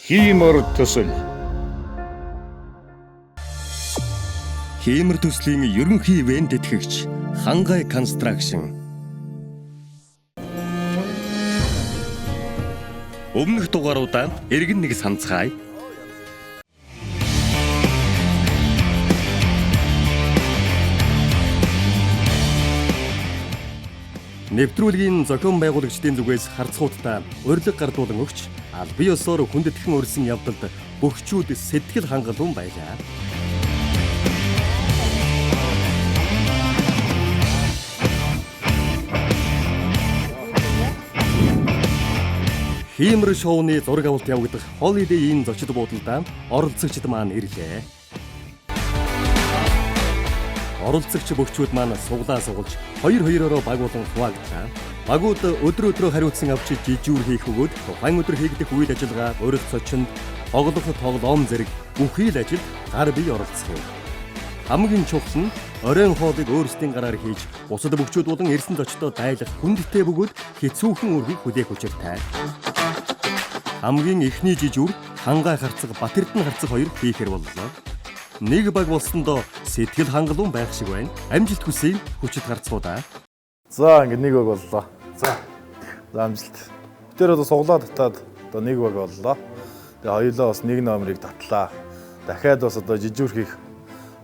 Хиймор төсөл. Хиймэр төслийн ерөнхий ивээн тэтгэгч Хангай Construction. Өмнөх дугааруудаа эргэн нэг санацгаая. Нэвтрүүлгийн зохион байгуулагчдын зүгээс харцгуудтай урилга гардуулан өгч албан ёсоор хүндэтгэн урьсан явдалд бөхчүүд сэтгэл хангалуун байлаа. Хиймэр шоуны зураг авалт явагдах Holiday Inn зочид буудалдаа оролцогчид маань ирлээ. Оролцогч бөхчүүд маань суглаа сугалж хоёр хоёроороо баг болон хуваагдлаа. Багууд өдөр өдрөө хариуцсан авч жижүүр хийх өгөөд тухайн өдөр хийгдэх үйл ажиллагаа, урих зочинд, тоглох тоглоом зэрэг бүхий л ажилд гар бие оролцох юм. Хамгийн чухал нь оройн хоолыг өөрсдийн гараар хийж бусад бөхчүүд болон ирсэн зочдоо дайлах хүндтэй бөгөөд хэцүүхэн үүргийг хүлээх учиртай. Хамгийн эхний жижүүр Хангай харцаг Батэрдэн харцаг хоёр хийхээр боллоо. Нэг баг болсондоо сэтгэл хангалуун байх шиг байна. Амжилт хүсье хүчит харцгуудаа. За ингээд нэг баг боллоо. За. За амжилт. Би тэр одоо суглаа татаад одоо нэг баг боллоо. Тэгээ хоёулаа бас нэг номерыг татлаа. Дахиад бас одоо жижүүр хийх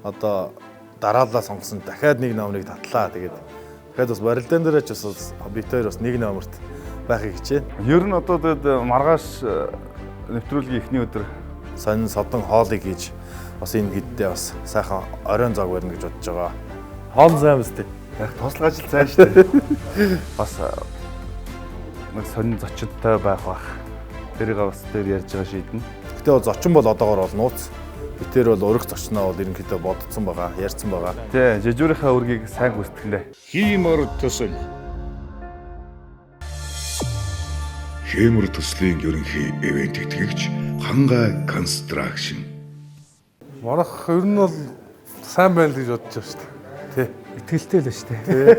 одоо дараалал сонгосон дахиад нэг номерыг татлаа. Тэгээд дахиад бас барилдаан дээр ч бас би тэр бас нэг номерт байхыг хичээнэ. Ер нь одоо тэгээд маргааш нэвтрүүлгийн эхний өдөр Сонин содон хоолыг хийж бас энэ хэддээ бас сайхан оройн зог барина гэж бодож байгаа. Хоол сайн биз дээ. яг туслах ажил сайн шүү дээ. Бас нэг сонин зочидтой байх бах. Тэрийг бас тэр ярьж байгаа шийднэ. Гэтэ бол зочин бол одоогор бол нууц. Би тэр бол урих зочноо бол ерөнхийдөө бодцсон байгаа, ярьсан байгаа. Тэ, жижүүрийнхээ үргийг сайн гүйцэтгэнэ. Хиймор төсөл. Хиймор төслийн ерөнхий ивээн тэтгэгч Хангай Construction. Манайх ер нь бол сайн байна л гэж бодож байгаа шүү дээ. Тий. Итгэлтэй л шүү дээ.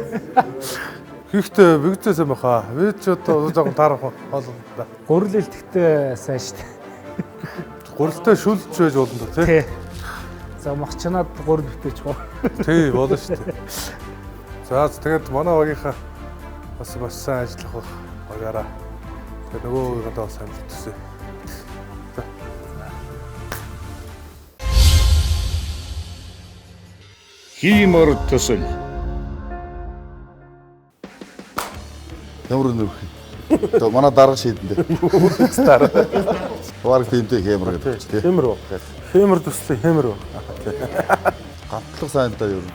Хийхдээ бигдээ сайн байхаа. Би ч одоо жоохон таарах хоол да. Гурил илтгэхдээ сайн шүү дээ. Гурилтай шүлж байж болно доо тий. Тий. За махчнаад гурил битээч гоо. Тий болно шүү дээ. За тэгээд манай багийнхаа бас маш сайн ажиллах байх багаараа. Тэгээд нөгөө багийнхаа бас амжилт хүсье. Хиймор төсөл. Ямар өнөр өгөх юм? Одоо манай дарга шийдэн дээ. Дараа. Бараг тиймтэй хэмэр гэдэг чи тий. Хэмэр баг. Хэмэр төслөө хэмэр баг. Гантлаг сайн даа ер нь.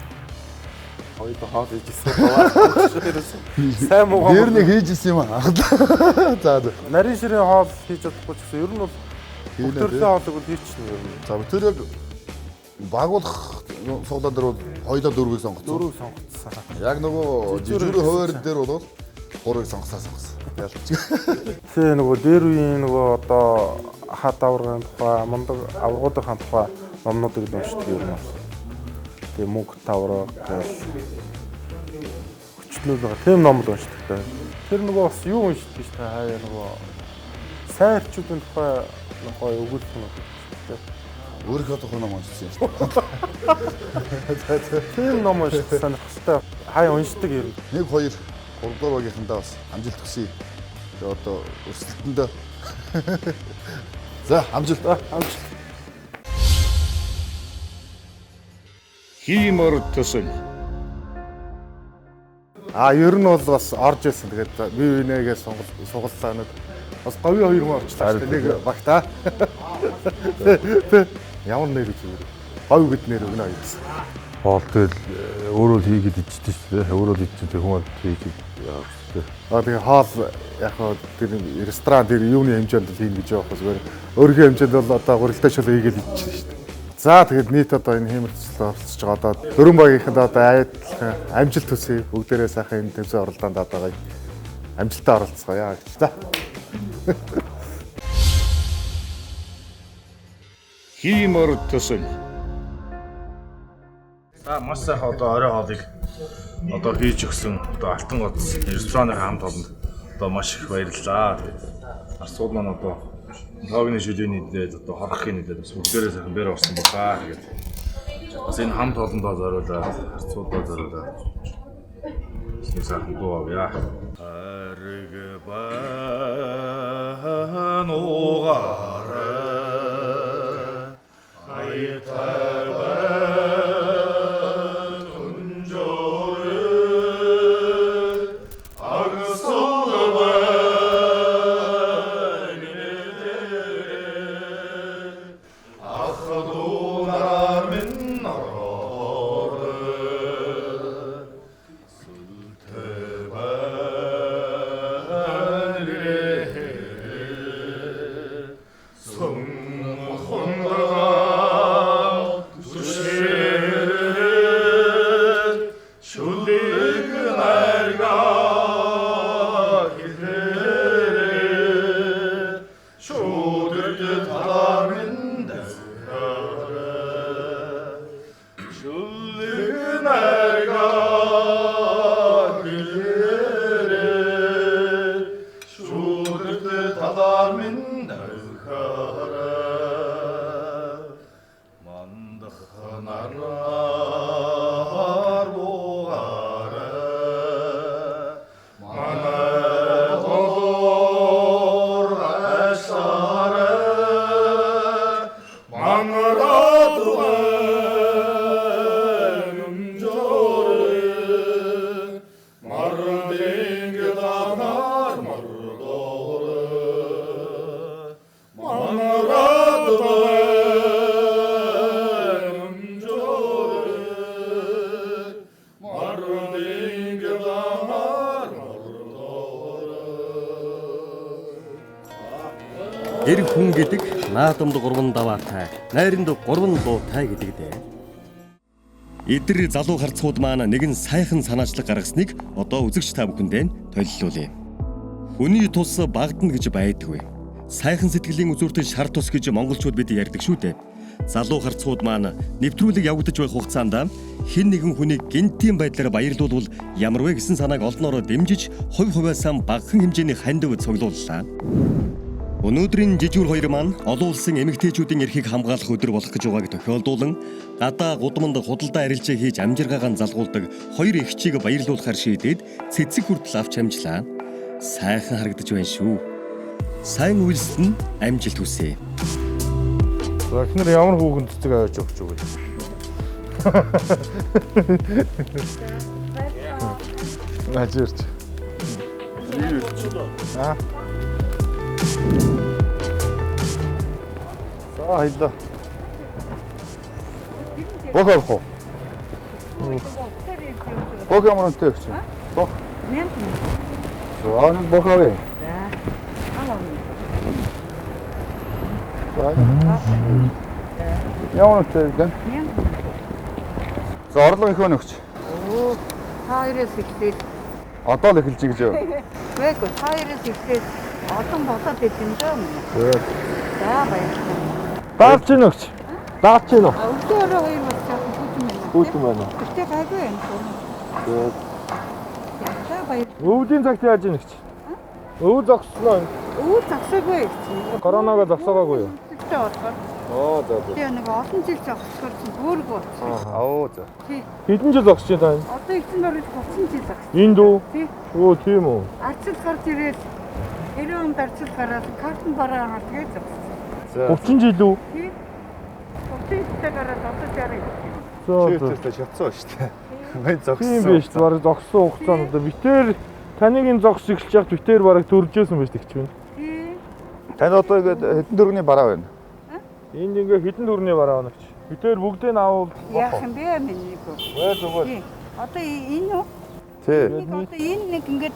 Хоёул хоол хийжсэн баа. Сайн муу Дээр нэг хийж исэн юм аа. За за. Нарийн ширийн хоол хийж чадахгүй ч гэсэн ер нь бол бүх Хийнэ, тий. төрлийн хоолыг бол хийчихнэ ер нь. За би тэр яг багуулах суглаан дээр бол хоёулаа дөрвийг сонгоцсон. Дөрөв сонгоцсон. Яг нөгөө жижүүрийн хуваар дээр бол гурыг сонгосоо сонгосон. Ялч. Тэ нөгөө дээр үеийн нөгөө одоо хад аваргын тухай, мундаг аваргуудын тухай номнуудыг л уншдаг юм байна. Тэгээ мөнгө тавраг гэл өчлөө байгаа. Тийм ном л уншдаг та. Тэр нөгөө бас юу уншдаг шүү дээ. Хаяа нөгөө сайн эрчүүдийн тухай нөгөө өгүүлсэн юм шүү дээ. Өөрийнхөө тухай ном уншсан юм шүү дээ. Тийм ном уншдаг сонирхолтой. Хаяа уншдаг юм. 1 2 3 дугаар багийнхандаа бас амжилт хүсье. Тэгээ одоо өрсөлдөндөө. За амжилт. Амжилт. Хиймор төсөл. А ер нь бол бас орж ирсэн. Тэгээд би винэгээ сугал сугаллаа нэг бас говийн хоёр хүн орчлаа шүү дээ. Нэг багтаа. Тэ. Ямар нэр гэж үгээр. Говь гэд нэр өгнө хоёрс. Хоол тэгэл өөрөө л хийгээд ичдэг шүү дээ. Өөрөө л ичдэг хүн бол хийгээд яах вэ? А тэгээ хоол яг хоо тэр ресторан тэр юуны хэмжээнд л хийнэ гэж явах зүгээр. Өөрийнхөө хэмжээнд бол одоо гурилтай чулуу хийгээд иччихнэ шүү дээ. За тэгээд нийт одоо энэ хиймэр төслөө оролцож байгаа одоо дөрвөн багийнханд одоо айдлах амжилт хүсье. Бүгдээрээ сайхан энэ тэмцээн оролдоонд одоо амжилттай оролцгоё гэж. За. Хиймор төсөл. За маш сайхан одоо орой хоолыг одоо хийж өгсөн одоо Алтан гоц рестораны хамт олонд одоо маш их баярлалаа. Тэгээд арцууд маань одоо Тоогийн шүлээний нэлээд одоо хорхохын нэлээд бас бүгдээрээ сайхан бэр орсон баха. Тэгээд бас энэ хамт олондоо зориулаад, харцуудаа зориулаад нэг сайхан дуу авъя. Хариг байна угаарай айтай байна түнжөрэ агсол байна ахдунаар минь орой Эр хүн гэдэг наадамд 3 даваатай, найранд 3 луутай гэдэг дээ. Эдэр залуу харцууд маань нэгэн сайхан санаачлаг гаргасныг одоо үзэгч та бүхэндээ толилуулъя. Хүний тус багтана гэж байдаггүй. Сайхан сэтгэлийн үзүүртэн шар тус гэж монголчууд бид ярьдаг шүү дээ. Залуу харцууд маань нэвтрүүлэг явагдаж байх хугацаанд хэн нэгэн хүнийг гэнтийн байдлаар баярлуулвал ямар вэ гэсэн санааг олноороо дэмжиж хувь хувиасаа багахан хэмжээний хандив цуглууллаа. Өнөөдрийн жижүүр хоёр маань олон улсын эмэгтэйчүүдийн эрхийг хамгаалах өдөр болох гэж байгааг тохиолдуулан гадаа гудамд худалдаа арилжаа хийж амжиргаагаан залгуулдаг хоёр эгчийг баярлуулахар шийдээд цэцэг хүртэл авч амжлаа. Сайхан харагдаж байна шүү. Сайн үйлсэл нь амжилт хүсье. За эхнэр ямар хүүхэн цэцэг аваач өгч үгүй. Ажирч. Аа. За хоёлоо. Бох авах уу? Бох ямар үнэтэй өгч юм? Бох. 1000. За нэг бох авъя. За. Ал За. Ямар үнэтэй вэ? 1000. За орлого их өнө өгч. Оо, та хоёроос эхлээд Одоо л эхэлж гэж юу? Үгүй, та хоёроос эхлээд олон болоод идэв дөө миний. За баярлалаа. Даарч ийн өгч. Даарч ийн үү? Өглөө өрөө хоёр бас жаахан хүйтэн байна. Хүйтэн байна. Гэтэ гайгүй юм. За баярлалаа. Өвлийн цагт яаж ийн өгч? Өвөл зогссноо. Өвөл зогсоогүй гэсэн. Коронавиго зогсоогоогүй юу? Тэгтээ болохоор. Оо за за. Тэгээ нэг олон жил зогсохоор чинь бүрэг болсон. Аа за. Тий. Хэдэн жил зогсож байна та энэ? Одоо ихсэн бараг 30 жил зогссон. Энд үү? Тий. Өө тийм үү. Арчил гарч ирээд 90 онд арчил гараад картон бараа хараад тэгээд зогссон. 30 жил үү? Тий. 30 жилдээ гараад одоо 60. За. Чи шатсан шүү дээ. Мэн зогссон. Тийм биш бараг зогссон хугацаанд одоо битээр таныг энэ зогс эхэлж яхад битээр бараг төржсэн байж тэгч байна. Тий. Танд одоо ингээд хэдэн төгрөгийн бараа байна? Энд ингээ хэдэн төгрөгийн бараа байна гэж. Битээр бүгдийг нь авал яах юм бэ миний гоо. Зүгээр зүгээр. Одоо энэ үү? Тий. Одоо энэ нэг ингээд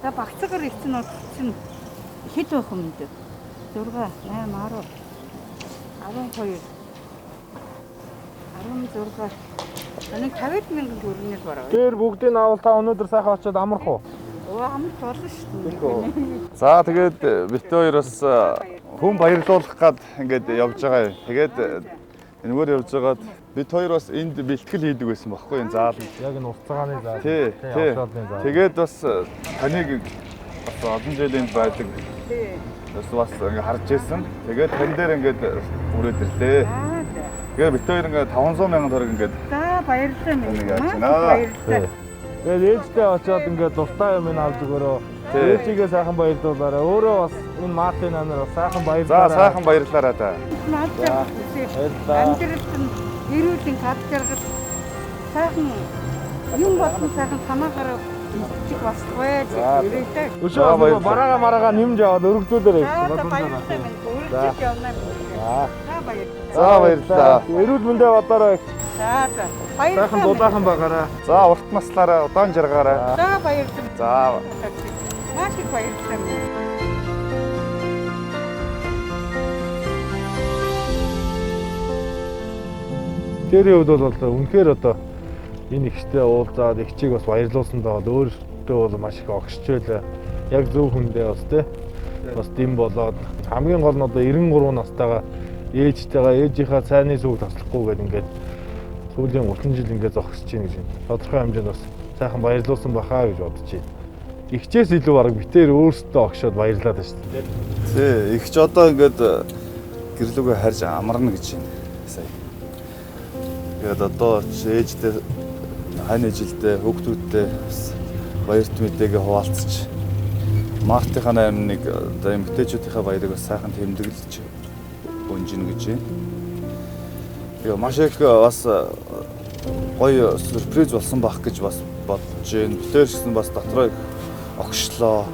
за багцаагаар ирсэн бол чинь хэд байх юм бэ? 6 8 10 12 16 нэг 50 мянган төгрөгийн бараа. Тэр бүгдийг нь авал та өнөөдөр сайхан очиод амрах уу? Өө амарч болно шүү дээ. За тэгээд бит хоёр бас хүн баярлуулах гад ингээд явж байгаа юм. Тэгээд энэгээр явж байгаад бит хоёр бас энд бэлтгэл хийдэг байсан багхгүй энэ зааланд. Яг энэ урт цагааны заал. Тий. Тий. Тэгээд бас таныг бас олон жил энд байдаг Тий. Бас ингээ харж ирсэн. Тэгээд тань дээр ингээд хүрээд ирлээ. Аа за. Тэгээд бид хоёр ингээ 500 мянган төгрөг ингээд За баярлалаа Энийг минь. яаж Маш байна? баярлалаа. Тэгээд ээжтэй очиод ингээд дуртай юм авч өгөөрөө. Тий. Ээжигээ сайхан баярлуулаарай. Өөрөө бас энэ Мартин амир бас сайхан За баярлалаа. сайхан баярлалаа да. Наад жаргал хүсье. Баярлалаа. Амьдралд нь эрүүл хад жаргал сайхан юм болсон сайхан санаагаараа идчих болтугай гэж ирээдэй. Өшөө бас бараага мараага нэмж аваад өргөдүүлээрэй. За за баярлалаа минь. Өргөжж явна минь. За. За баярлалаа. За баярлалаа. Эрүүл мэндэ бодоорой. За за. Баярлалаа. Сайхан дулаахан байгаарай. За урт наслаараа удаан жаргаарай. За баярлалаа. За. Маш их баярлалаа минь. Тэрийн хувьд бол одоо үнэхээр одоо энэ ихтэй уулзаад ихчийг бас баярлуулсандаа бол өөртөө бол маш их огшч байлаа. Яг зөв хүндээ бас тий бас дэм болоод хамгийн гол нь одоо 93 настайгаа ээжтэйгээ ээжийнхаа цайны сүг таслахгүй гэдэг ингээд сүүлийн 30 жил ингээд зогсож чинь гэж байна. Тодорхой хэмжээнд бас сайхан баярлуулсан бахаа гэж бодож байна. Игчээс илүү бараг битээр өөрсдөө огшоод баярлаад байна шүү дээ. Тий, их ч одоо ингээд гэрлүүгээ харж амарна гэж байна. Сая. Тэгээд одоо ч ээжтэй хань жилдээ хүүхдүүдтэй бас баярт мэдээгээ хуваалцаж Мартынхаа 8-ыг одоо эмэгтэйчүүдийнхээ баярыг бас сайхан тэмдэглэж өнжинэ гэж байна. Тэгээ маш их бас гоё сюрприз болсон байх гэж бас бодож байна. Битээр ч гэсэн бас дотроо их огшлоо.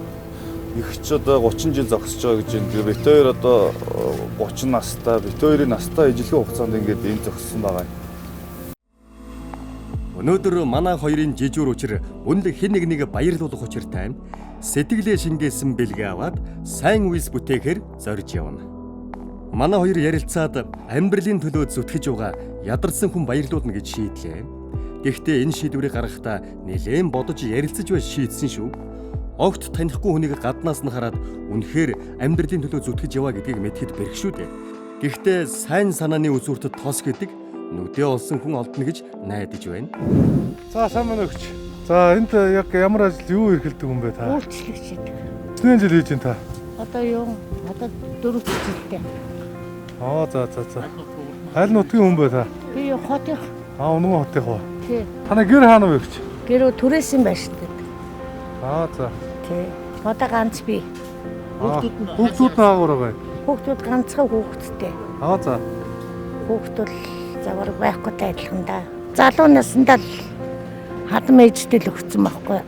Их ч одоо 30 жил зогсож байгаа гэж байна. Тэгээ бит хоёр одоо 30 настай, бит хоёрын настай ижилхэн хугацаанд ингээд энд зогссон байгаа юм. Өнөөдөр манай хоёрын жижүүр учир мөн л хэн нэг нэг баярлуулах учиртай сэтгэлээ шингээсэн бэлгээ аваад сайн үйлс бүтээхээр зорж явна. Манай хоёр ярилцаад амьдралын төлөө зүтгэж байгаа ядарсан хүн баярлуулна гэж шийдлээ. Гэхдээ энэ шийдвэрийг гаргахдаа нэлээд бодож ярилцаж байж шийдсэн шүү. Огт танихгүй хүнийг гаднаас нь хараад үнэхээр амьдралын төлөө зүтгэж яваа гэдгийг мэдэхэд бэрх шүү дээ. Гэхдээ сайн санааны үзүүрт тос гэдэг нүдээ олсон хүн олдно гэж найдаж байна. За сайн байна уу өгч. За энд яг ямар ажил юу эрхэлдэг юм бэ та? Үйлчлэгч гэдэг. Хэдэн жил хийж байна та? Одоо юу? Одоо 4 жилтэй. Аа за за за. Аль нутгийн хүн бэ та? Би хотын Аа Унган хотынх уу? Тий. Танай гэр хаана вэ өгч? Гэрөө түрээсэн байшин гэдэг. Аа за. Тий. Одоо ганц би. Хүүхдүүд нь агуур байгаа юм. Хүүхдүүд ганцхан хүүхэдтэй. Аа за. Хүүхд бол завар байхгүйтэй адилхан да. Залуу насндаа л хадам ээжтэй л өгсөн байхгүй.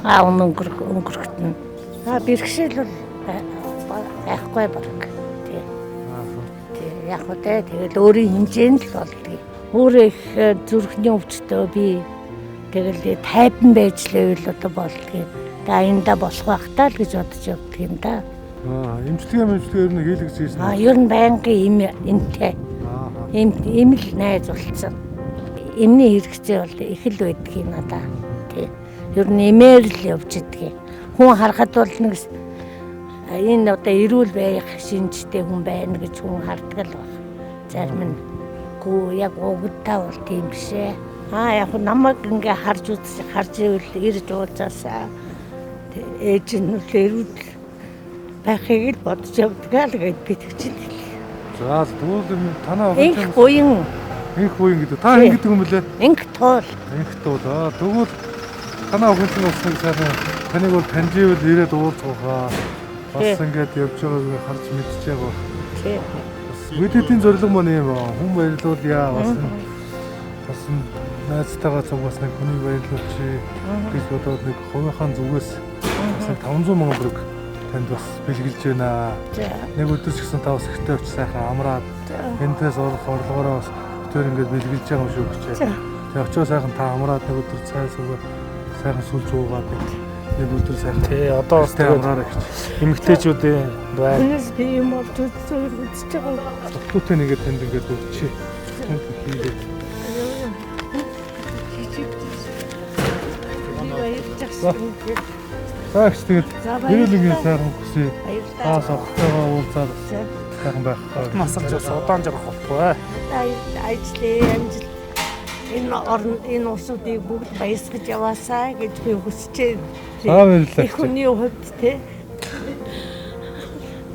Аав нь өнгөрөхт нь. Аа бэрхшээл бол байхгүй баг. Тий. Тий. Яг үгүй тэгэл өөрийн хэмжээнд л болдгийг. Өөрөө их зүрхний өвчтөө би тэгэл тайван байж лээвэл одоо болдгийг. За энда болох байх таа л гэж бодож явдаг юм да. Аа эмчилгээ ер нь хийлгэж хийсэн. Аа ер нь байнгын им энтэй. Эм им л найз болцсон. Эмний хэрэгцээ бол их л байдаг юм надаа. Тий. Ер нь эмээр л явж идэг. Хүн харахад бол нэг энэ одоо эрүүл байх шинжтэй хүн байна гэж хүн хардаг л баг. Зарим нь гүү яг угдаа бол тийм биш ээ. Аа яг намайг ингээ харж ивэл ирж уулзаасаа ээж нь л эрүүл байхыг л бодож явдаг л гэж би тэгж л. За тэгвэл танаа Инх буян. Инх буян гэдэг. Та хэн гэдэг юм бэлээ? Инх туул. Инх туул. Аа тэгвэл танаа охин бас нэг сайхан таныг бол таньж ивэл ирээд уулзах. Бас ингээд явж байгааг харж мэдчихээг ба. Тий. Бас мэдээдийн зорилго маань юм аа. Хүн баярлуулъя. Бас найзтайгаа цуг бас нэг хүнийг баярлуулчих гэж бодоод нэг хувийнхаа зүгээс бас 500 мянган төгрөг танд бас бэлгэлж байна. Нэг өдөр ч гэсэн та бас ихтэй очиж сайхан амраад энэс олох орлогоороо бас битээр ингээд бэлгэлж байгаа юм шиг өгч. Тэгээ очоо сайхан та амраад нэг өдөр цай суугаад сайхан сүлж уугаад нэг өдөр сайхан. Тий, одоо бас тэгээд амраарай гэж. Эмэгтэйчүүдийн байр. Өнөөс би юм болж үзэж байгаа. Бүтэн ингээд танд ингээд өгчээ. Танд хийгээд. За их тэгээд эрүүл мэндийн сайхан хүсье. Та сохтойгоо уулзаад сайхан байх. Масарч бас удаан жаргах болтугай. Ажлын амжилт энэ орн энэ улсуудыг бүгд баясгаж яваасаа гэж би хүсэж байна. За баярлалаа. Их хүний хувьд те.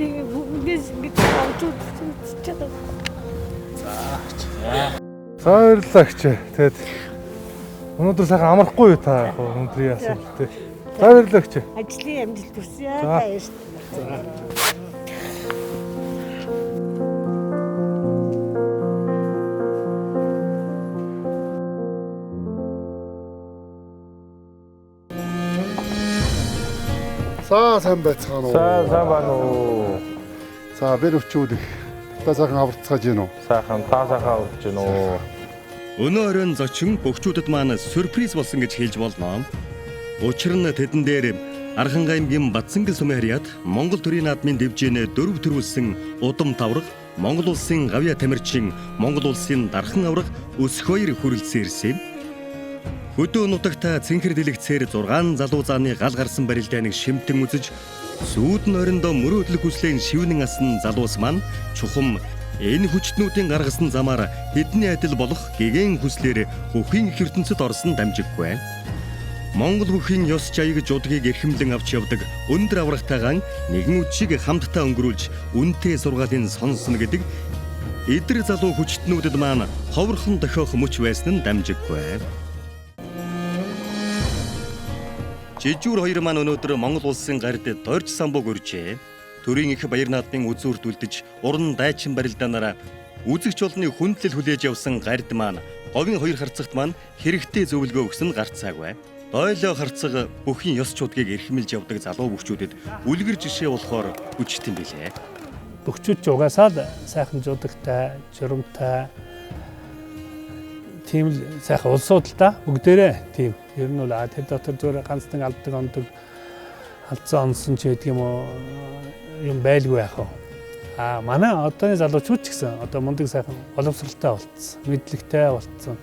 Тэгээ бүгдээс ингэж авч үзэж байгаа. За. За баярлалаа гэж. Тэгээд өнөөдөр сайхан амархгүй юу та яг өнөөдрийн асуудал тий. За баярлалаа гэж. Ажлын амжилт хүсье. За. Баярлалаа. За сайн байцгаана уу? Сайн сайн байна уу? За бэр өвчүүд их. Та сайхан аварцгааж гин үү? Сайхан та сайхан аварч гин үү? Өнөө оройн зочин бөхчүүдэд маань сюрприз болсон гэж хэлж болно. Учир нь тэдэн дээр Архангай аймгийн Батсангэл сумын харьяат Монгол төрийн наадмын дэвжээний дөрөв төрүүлсэн удам тавраг Монгол улсын гавьяа тамирчин Монгол улсын дархан авраг Өсөх хоёр хүрэлцэн ирсэн юм. Хөдөө нутагта цэнхэр дэлгэцээр 6 залуу зааны гал гарсан барилдааныг шимтэн үзэж сүйд нь орондоо мөрөөдлөх хүслэн шивнэн асан залуус маань чухам энэ хүчтнүүдийн гаргасан замаар тэдний адил болох гэгэн хүслээр бүхийн их ертөнцид орсон дамжиггүй. Монгол бүхийн ёс жаяг жудгийг эрхэмлэн авч явдаг өндөр аврагтайгаан нэгэн үдшийг хамтдаа өнгөрүүлж үнэтэй сургаалын сонсно гэдэг эдэр залуу хүчтнүүдэд маань ховорхон дохиох мөч байсан нь дамжиггүй. Жижүүр хоёр маань өнөөдөр Монгол улсын гарид дорж самбуг өржээ. Төрийн их баяр наадмын үзүүрт үлдэж уран дайчин барилдаанаараа үзэгч олонны хүндлэл хүлээж явсан гарид маань говийн хоёр харцагт маань хэрэгтэй зөвлөгөө өгсөн гарцаагүй. Дойлоо харцаг бүхийн ёс чудгийг эрхэмлж явдаг залуу бөхчүүдэд үлгэр жишээ болохоор хүчтэн билээ. Бөхчүүд ч угаасаа л сайхан жудагтай, журамтай тийм л сайхан улсууд л та бүгдээрээ тийм. Ер нь бол тэр дотор зүгээр ганцхан алддаг ондог алдсан онсон ч гэдэг юм уу юм байлгүй яах вэ? А манай одооны залуучууд ч гэсэн одоо мундаг сайхан боловсралтай болцсон, мэдлэгтэй болцсон.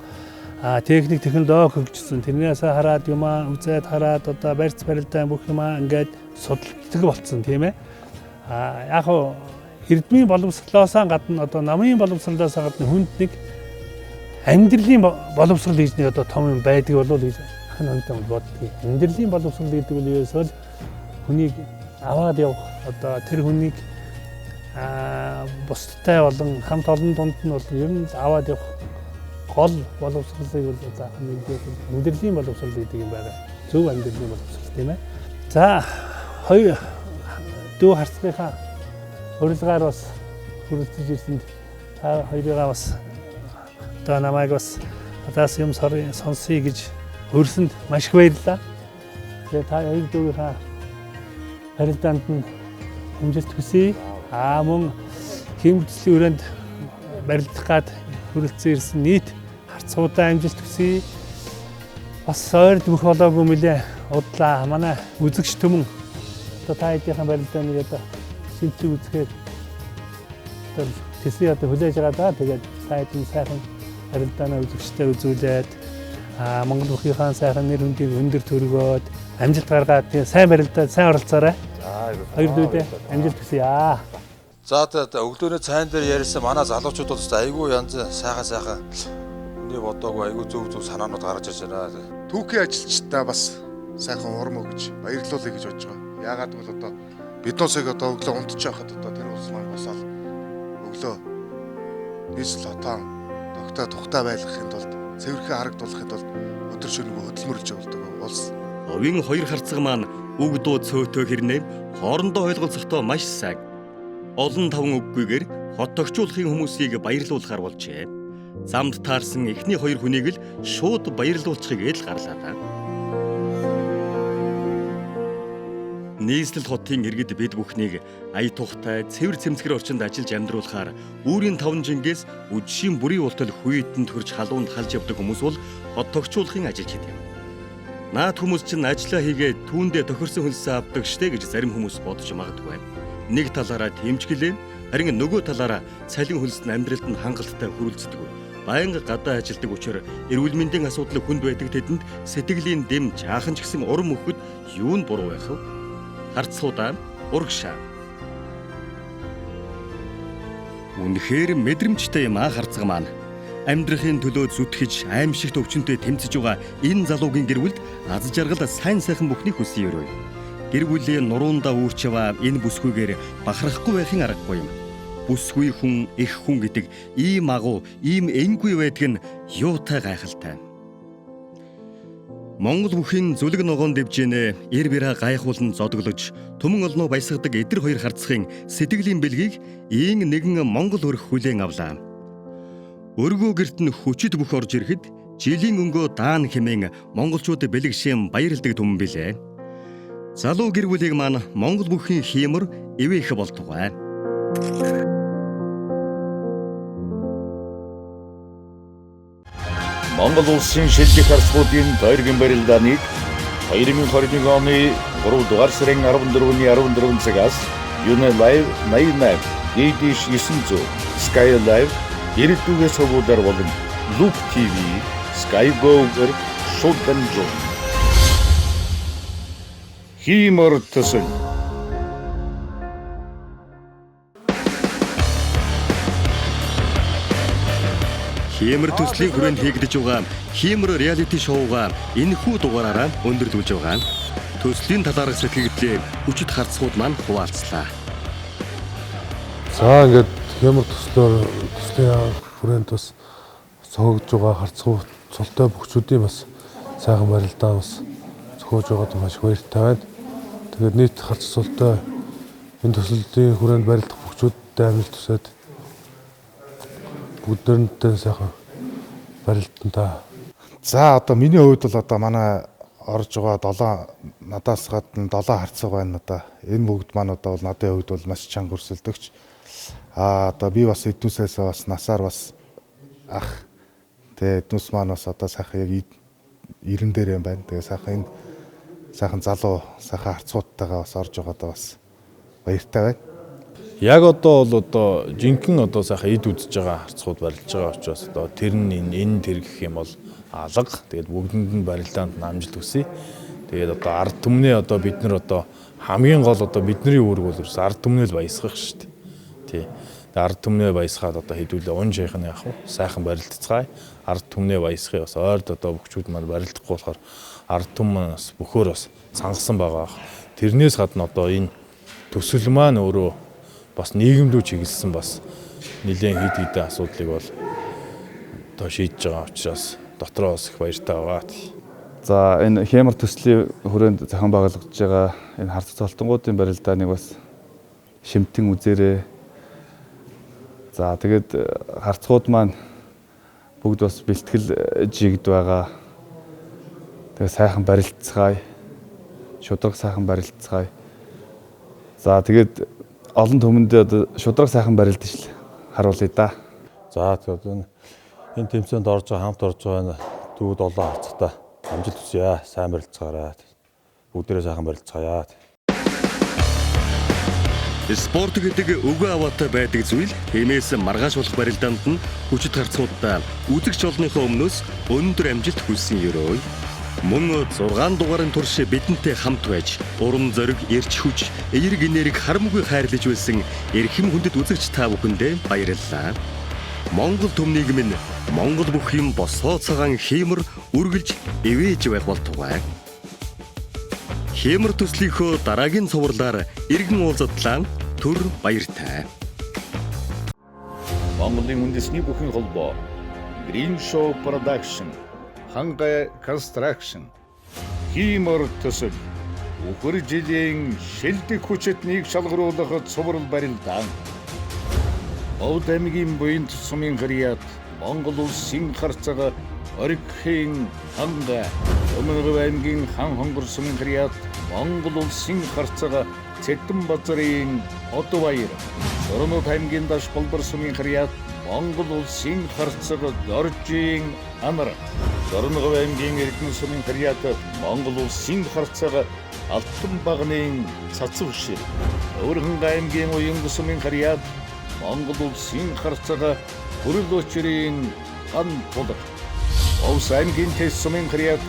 А техник технологи хөгжсөн. Тэрнээс хараад юмаа үзээд хараад одоо барьц барилдаа бүх юмаа ингээд судалдаг болцсон тийм ээ. А яг хуу эрдмийн боловсролоос гадна одоо намын боловсролоос гадна хүнд нэг амьдралын боловсрол гэж нэг одоо том юм байдаг болов уу гэж хан хонтой боддгийг. Амьдралын боловсрол гэдэг нь ерөөсөө л хүнийг аваад явах одоо тэр хүнийг бусдтай болон хамт олон дунд нь бол ер нь аваад явах гол боловсролыг бол одоо хан нэгдээ амьдралын боловсрол гэдэг юм байна. Зөв амьдралын боловсрол тийм ээ. За хоёр дүү харцгийнхаа урилгаар бас хүрэлцэж ирсэнд та хоёрыгаа бас одоо намайг бас надаас юм сонсъё гэж өрсөнд маш их баярлалаа. Тэгээ та хоёр дүүгийнхаа барилдаанд нь амжилт хүсье. Аа мөн хиймэл төслийн өрөөнд барилдах гад хүрэлцэн ирсэн нийт харцуудаа амжилт хүсье. Бас ойрд мөх болоогүй мөлий удлаа. Манай үзэгч түмэн одоо та хэдийнхэн барилдааныг одоо шимтлэг үзэхээр одоо тэсний одоо хүлээж байгаа даа. Тэгээд та хэдийн сайхан барилдаанаа үзэгчтэй үзүүлээд Монгол бүхийнхаа сайхан нэр хүндийг өндөр төргөөд амжилт гаргаад тэгээ сайн барилдаа сайн оролцоорой. За хоёр дүүдээ амжилт хүсье. За за өглөөний цайн дээр ярьсан манай залуучууд бол айгүй янз сайхан сайхан миний бодоогүй айгүй зөв зөв санаанууд гаргаж ирж байна. Түүхийн ажилчдаа бас сайхан урам өгч баярлуулъя гэж бодож байгаа. Яагаад гэвэл одоо биднээсээ одоо өглөө унтчих байхад одоо тэр улс маань босоод өглөө нийслэл хотоо тогтоо тухтай байлгахын тулд цэвэрхэн харагдуулахын тулд өдөр шөнөгүй хөдөлмөрлөж явуулдаг улс. Овийн хоёр харцаг маань үг дуу цөөтөө хэрнээ хоорондоо ойлголцохдоо маш сайн. Олон таван үггүйгээр хот тохижуулахын хүмүүсийг баярлуулахар болжээ. Замд таарсан эхний хоёр хүнийг л шууд баярлуулчихыг эл гарлаа да. Нийслэл хотын иргэд бид бүхнийг ая тухтай цэвэр цэмцгэр орчинд ажиллаж амьдруулахаар үүрийн таван жингээс үдшийн бүрийн ултал хүйтэнд хөрч халуунд халж явдаг хүмүүс бол хот тохижуулахын ажилчид юм. Наад хүмүүс чинь ажиллаа хийгээд түүндээ тохирсон хөлсөө авдаг штэ гэж зарим хүмүүс бодож магадгүй. Нэг талаараа тэмцгэлээ, харин нөгөө талаараа цалин хөлс нь амьдралд нь хангалттай хүрэлцдэг. Байнга гадаа ажилладаг учраас эрүүл мэндийн асуудал хүнд байдаг тэдэнд сэтгэлийн дэм жаахан ч гэсэн урам өгөхөд юу нь буруу байх вэ? Харцуудаа урагшаа. Үнэхээр мэдрэмжтэй юм аа харцаг маань. Амьдрахын төлөө зүтгэж аимшигт өвчнөд тэмцэж байгаа энэ залуугийн гэр бүлд аз жаргал сайн сайхан бүхний хүсье өрөөе. Гэр бүлийн нуруунда үүрч яваа энэ бүсгүйгээр бахархахгүй байхын аргагүй юм. Бүсгүй хүн, эх хүн гэдэг ийм агуу, ийм энгүй байдаг нь юутай гайхалтай. Монгол бүхийн зүлэг ногоон дэвжээнэ эр бираа гайхуулан зодоглож түмэн олноо баясгадаг эдэр хоёр харцахын сэтгэлийн бэлгийг ийн нэгэн монгол өрх хүлээн авлаа. Өргөө герт нь хүчит бүх орж ирэхэд жилийн өнгөө даан хэмээн монголчууд бэлэгшээн баярладаг түмэн билээ. Залуу гэр бүлийг маань монгол бүхийн хиймор ивээх болтугай. Монгол улсын шилжих харцгуудын тойргийн барилдааныг 2021 оны 3 дугаар сарын 14-ний 14 цагаас Unilive 88, DDH 900, Sky Live, Ирэлдүгээ сувгуудаар болон Loop TV, Sky Go-гээр шууд дамжуулна. Хиймор төсөл. Хиймэр төслийн хүрээнд хийгдэж байгаа Хиймэр реалити шоуга энэхүү дугаараараа өндөрлүүлж байгаа. Төслийн талаарх сэтгэгдлээ хүчит харцгууд маань хуваалцлаа. За ингээд Хиймэр төслийн хүрээнд бас зохиогдож байгаа харцгуу цолтой бөхчүүдийн бас сайхан барилдаа бас зохиож байгаад маш их баяртай байна. Тэгээд нийт харц цолтой энэ төслийн хүрээнд барилдах бөхчүүдтэй амжилт хүсээд бүгдээрэнтэй сайхан барилдан та. За одоо миний хувьд бол одоо манай орж байгаа 7 надаас гадна 7 харцаг байна одоо. Энэ бүгд маань одоо бол надын хувьд бол маш чанга өрсөлдөгч. Одоо би бас эднүсээс бас насаар бас ах. Тэгээ эднүс маань бас одоо сайхан яг 90 дээр юм байна. Тэгээ сайхан энэ сайхан залуу сайхан харцгуудтайгаа бас орж байгаадаа бас баяртай байна. Яг одоо бол одоо жинхэнэ одоо сайхан эд үзэж байгаа харцгууд барилж байгаа учраас одоо тэр нь энэ тэр гэх юм бол алга. Тэгээд бүгдэнд нь барилдаанд амжилт хүсье. Тэгээд одоо ард түмнээ одоо бид нар одоо хамгийн гол одоо бидний үүрэг бол ерөөс ард түмнээ л баясгах шүү дээ. Тий. Тэгээд ард түмнээ баясгаад одоо хэдүүлээ ун шайхан яах вэ? Сайхан барилдцгаая. Ард түмнээ баясгах бас ойрд одоо бөхчүүд маань барилдахгүй болохоор ард түмэн бас бөхөөр бас цангасан байгаа. Тэрнээс гадна одоо энэ төсөл маань өөрөө бас нийгэмлүү чиглэсэн бас нэлээд хэд хэдэн асуудлыг бол одоо шийдэж байгаа учраас дотроо бас их баяртай байгаа. За энэ Хиймэр төслийн хүрээнд зохион байгуулагдж байгаа энэ харц цолтонгуудын барилдааныг бас шимтэн үзээрэй. За тэгээд харцгууд маань бүгд бас бэлтгэл жигд байгаа. Тэгээд сайхан барилцгаая. Шударга сайхан барилцгаая. За тэгээд олон түмэндээ одоо шударга сайхан барилдаж л харуулъя да. За тэгээд энэ тэмцээнд орж байгаа хамт орж байгаа энэ дүү 7 харцагтай амжилт хүсье. Сайн барилцгаарай. Бүгдээрээ сайхан барилцгаая. Спорт гэдэг өгөө аваатай байдаг зүйл тиймээс маргааш болох барилдаанд нь хүчит харцгуудаа үзэгч олныхоо өмнөөс өндөр амжилт хүссэн ёроо. Мөн 6 дугаарын турш бидэнтэй хамт байж урам зориг, эрч хүч, эерэг энерги харамгүй хайрлаж байсан эрхэм хүндэт үзэгч та бүхэндээ баярлалаа. Монгол түмнийг минь Монгол бүх юм босоо цагаан хиймэр үргэлж ивэж байх болтугай. Хиймэр төслийнхөө дараагийн цувралаар иргэн уулзтлаа түр баяртай. Монголын үндэсний бүхэн холбоо Green Show Production, Хангай Construction, Хиймэр төсөл, үхэр жилийн шилдэг хүчитнийг шалгаруулах цуврал барилдаан. Овд аймгийн буян сумын харьяат Монгол улсын харцаг Оргихийн Хангай, Өмнөг аймгийн хан хонгор сумын харьяат Монгол улсын харцаг Цэдэн базарын Одваяр, Сорнот аймгийн даш болбор сумын харьяат Монгол улсын харцаг Доржийн Анар, Дорногов аймгийн Эрдэнэ сумын харьяат Монгол улсын харцаг Алтан багны Цацав шир, Өвөрхөн аймгийн Уянг сумын харьяат Монгол улсын харцаг Хүрэл очрын Ган тулга, Овс аймгийн Тэс сумын харьяат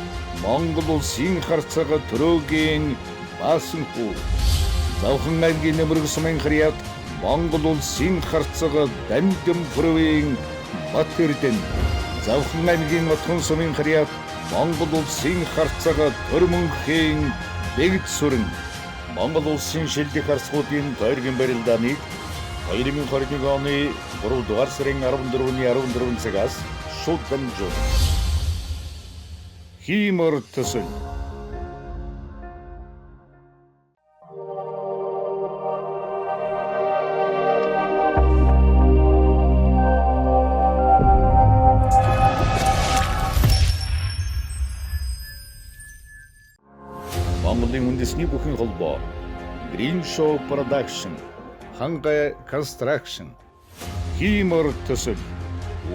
Монгол улсын харцаг Төрөөгийн Баасанхүү, Завхан аймгийн Нэмэрэг сумын харьяат Монгол улсын харцаг Дамдам Пүрвийн Бат Эрдэнэ, Завхан аймгийн Отхон сумын харьяат Монгол улсын харцаг Төрмөнхийн Бэгд сүрэн, Монгол улсын шилдэг харцгуудын тойргийн барилдааныг 2021 оны 3 дугаар сарын 14-ний 14 цагаас шууд дамжуулна. Хиймор төсөл. Монголын үндэсний бүхэн холбоо, Green Show Production, Хангай Construction, Хиймор төсөл,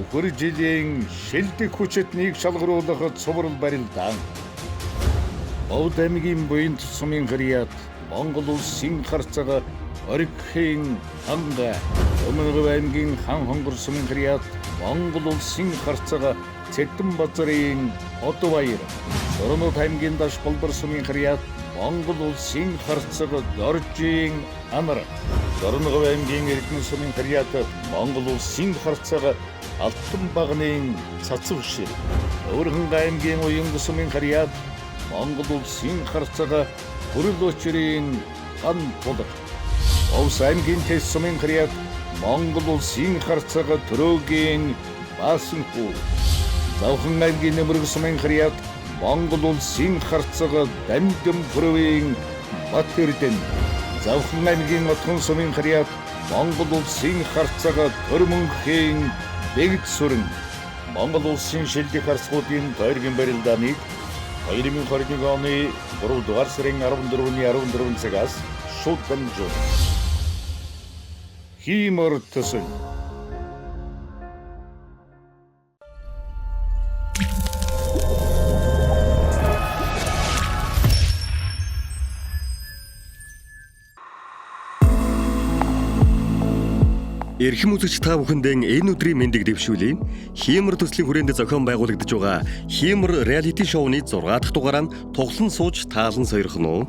үхэр жилийн шилдэг хүчэтнийг шалгаруулах цуврал барилдаан. Бовд аймгийн буян сумын харьяат Монгол улсын харцага Оргихийн хангай, Өмнөг аймгийн хан хонгор сумын харьяат Монгол улсын харцага Цэдэн базарын Одваяр, Сорнод аймгийн Даш болбор сумын харьяат Монгол улсын харцаг Доржийн Анар, Дорногов аймгийн Эрдэнэ сумын харьяат Монгол улсын харцаг Алтан багны Цацав шир, Өвөрхөнгө аймгийн Уянг сумын харьяат Монгол улсын харцаг Бүрэл очрын Ган тулга, Овс аймгийн Тэс сумын харьяат Монгол улсын харцаг Төрөөгийн Баасанхүү, Завхан аймгийн Нэмэрэг сумын харьяат Монгол улсын харцаг Дамдам Пүрвийн Бат Эрдэнэ, Завхан аймгийн Отгон сумын харьяат Монгол улсын харцаг Төрмөнхийн Бэгд сүрэн, Монгол улсын шилдэг харцгуудын тойргийн барилдааныг 2021 оны 3 дугаар сарын 14-ний 14 цагаас шууд дамжуулна. Хиймор төсөл. Эрхэм үзэгч та бүхэндээ энэ өдрийн мэндийг дэвшүүлье. Хиймор төслийн хүрээнд зохион байгуулагдаж байгаа Хиймор реалити шоуны 6 дахь дугаараа тухлан сууж таалан сойрхоно уу?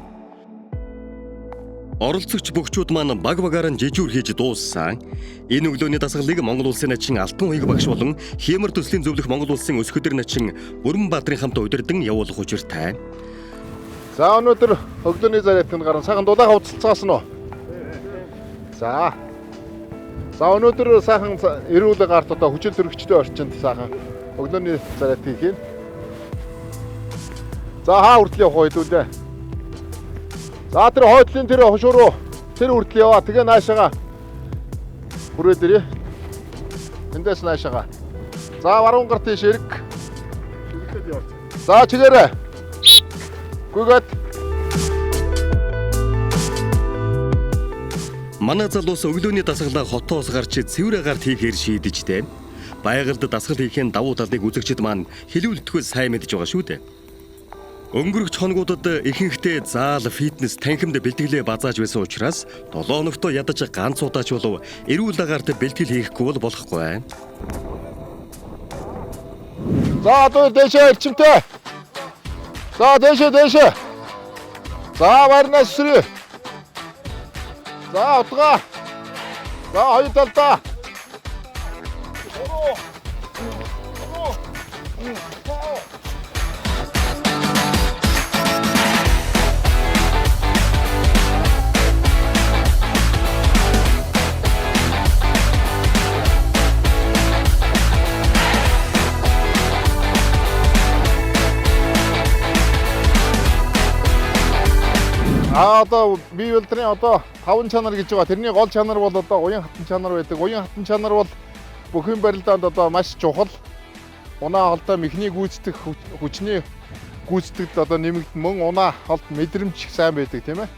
Оролцогч бөгчүүд маань баг багаараа жижүүр хийж дууссан. Энэ өглөөний дасгалыг Монгол улсын начин Алтан хуйг багш болон Хиймор төслийн зөвлөх Монгол улсын өсгөдөр начин Бүрэн Баатрын хамт удирдан явуулах учиртай. За өнөөдөр өглөөний зарятанд гарan сайхан дулаахан ууцалцгаасан уу? За. За өнөөдөр сайхан эрүүл гарт одоо хүчил төрөгчтэй орчинд сайхан өглөөний зарят хийх юм. За хаа хүртэл явах вэ хэдүүлээ? За тэр хойдлын тэр хошууруу тэр хүртэл яваа. Тэгээ наашаага хүрээд ирье. Эндээс наашаага. За баруун гар тийш эрг. За чигээрэй. Гүйгээд. Манай залуус өглөөний дасгалаа хотоос гарч цэвэр агаар хийхээр шийдэжтэй. Байгальд дасгал хийхин давуу талыг үзэгчид маань хэлүүлдэхүй сайн мэдж байгаа шүү дээ. Өнгөрөх хоногудад ихэнхдээ заал, фитнес, танхимд бэлтгэлээ базааж байсан учраас 7 хоногтоо ядаж ганц удаач болов эрүүл агаарт бэлтгэл хийхгүй бол болохгүй. За одоо дээшээ эрчимтэй. За дээшээ дээшээ. За барнаас сэрээ. За утгаа. За хоёр талдаа. Одоо бие билдрийн одоо 5 чанар гэж байгаа. Тэрний гол чанар бол одоо уян хатан чанар байдаг. Уян хатан чанар бол бүхэн барилдаанд одоо маш чухал. Унаа холдоо мэхний гүйцэтгэх хүчний гүйцэтгэлд одоо нэмэгдэн мөн унаа холд мэдрэмж сайн байдаг тийм ээ.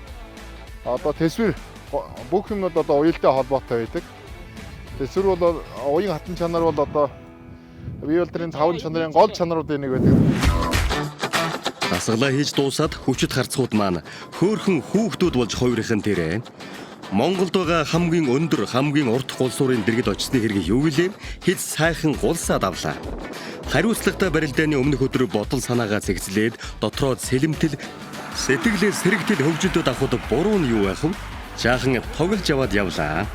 Одоо тэсвэр бүх юмнууд одоо уялдаа холбоотой байдаг. Тэсвэр бол уян хатан чанар бол одоо бие билдрийн 5 чанарын гол чанаруудын нэг байдаг. Дасгалаа хийж дуусаад хүчит харцгууд маань хөөхөн хүүхдүүд болж хувирахын тэрэ. Монголд байгаа хамгийн өндөр, хамгийн урт гулсуурын дэргэд очсны хэрэг юу гэлээ? Хэд сайхан гулсаад авлаа. Хариуцлагатай барилдааны өмнөх өдөр бодол санаагаа зэгцлээд дотроо сэлэмтэл сэтгэлээ сэрэгтэл хөгжилдөд авахд буруу нь юу байх вэ? Жаахан тоглож яваад явлаа.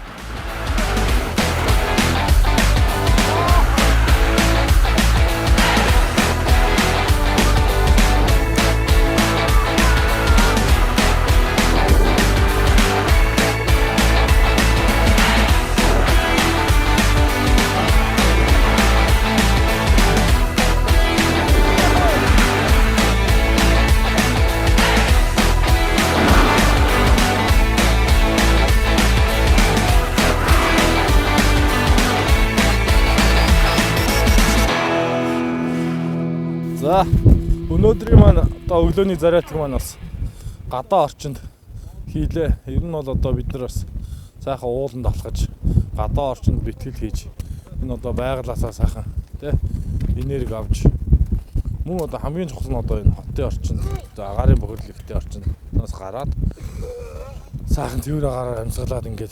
За өнөөдрийн маань одоо өглөөний зарядка маань бас гадаа орчинд хийлээ. Ер нь бол одоо бид нар бас сайхан ууланд алхаж гадаа орчинд бэлтгэл хийж энэ одоо байгалаасаа сайхан тий энерги авч мөн одоо хамгийн чухал нь одоо энэ хотын орчинд агаарын бохирдол ихтэй орчиндоос гараад сайхан цэвэр агаараар амьсгалаад ингээд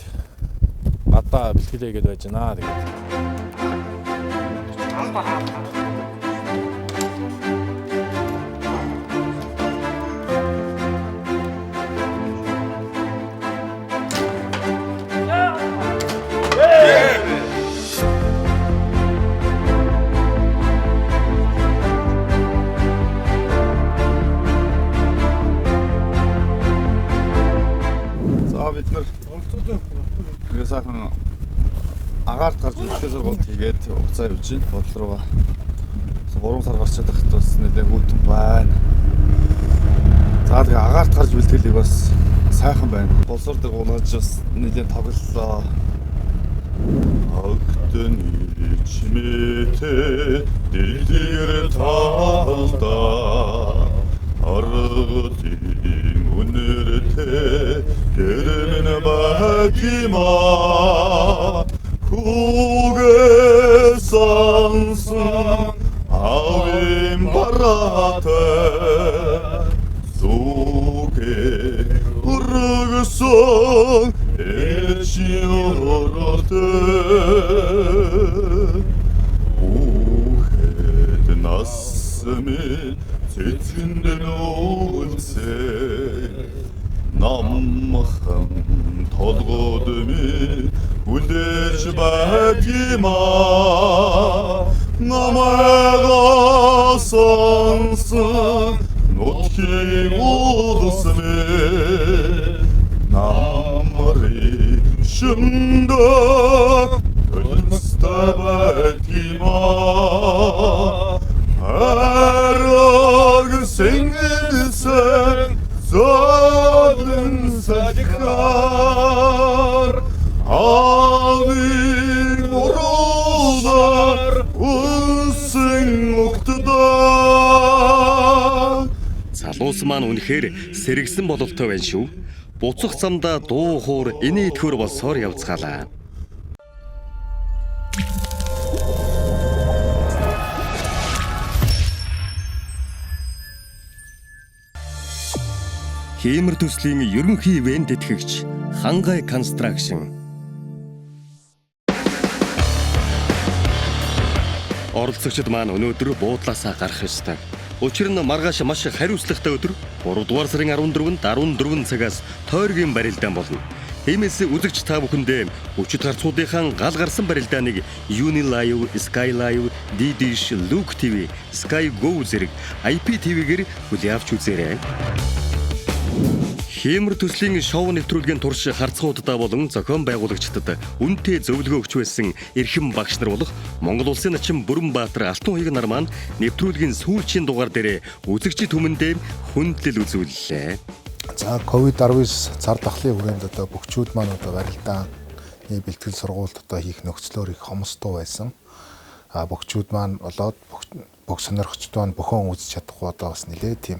гадаа бэлтгэлээ гээд байж байна. Тэгээд За бид нар тэгээ сайхан агаарт гарч үлдээ сургуульд хийгээд уцаа явж байна. Бодол руугаа 3 сар гарчаад байхад бас нэлээ хүүтэн байна. За тэгээ агаарт гарч бэлтгэлийг бас сайхан байна. Болсоор дээр гулгаж бас нэлээ тоглолоо. Огтэн ичмэтэ дэлгэр талдаа аргадын үнэртэй гэрмэн бакима хүүгээ сансан авим баратай зүгэ өргөсөн эшин өрөлтэй үхэд нас минь цэцгэнд нүүлсэ намхан толгод минь хүлээж байдгиймаа намайг сонсон нутгийн улс минь намрын шөндөө төлөстэй байдгиймаа араг сэнгэнсэн золон салхиар аавын уруулаар үнсэн угтдаа. Залуус маань үнэхээр сэргсэн бололтой байна шүү. Буцах замдаа дуу хуур инээдхөр болсоор явцгаалаа. Хиймэр төслийн ерөнхий ивент тэтгэгч Хангай Construction. Оролцогчид маань өнөөдөр буудлаасаа гарах ёстой. Учир нь маргааш маш хариуцлагатай өдөр 3 дугаар сарын 14-нд 14 цагаас тойргийн барилдаан болно. Тиймээс үзэгч та бүхэндээ өчид гарцуудынхаа гал гарсан барилдааныг Unilive, Skylive, D-Dish, Look TV, Sky Go зэрэг IPTV-гээр хүлээн авч үзээрэй. Хиймэр төслийн шоу нэвтрүүлгийн турш харцгууддаа болон зохион байгуулагчдад үнэтэй зөвлөгөө өгч байсан эрхэм багш нар болох Монгол улсын начин Бүрэнбаатар Алтан хуйг нар маань нэвтрүүлгийн сүүлчийн дугаар дээрээ үзэгчид түмэндээ хүндлэл үзүүллээ. За COVID-19 цар тахлын хүрээнд одоо бөхчүүд маань одоо барилдааны бэлтгэл сургуульд одоо хийх нөхцлөөр их хомсдуу байсан. А бөхчүүд маань болоод бүх сонирхчид маань бөхөн үзэж чадахгүй одоо бас нэлээд тийм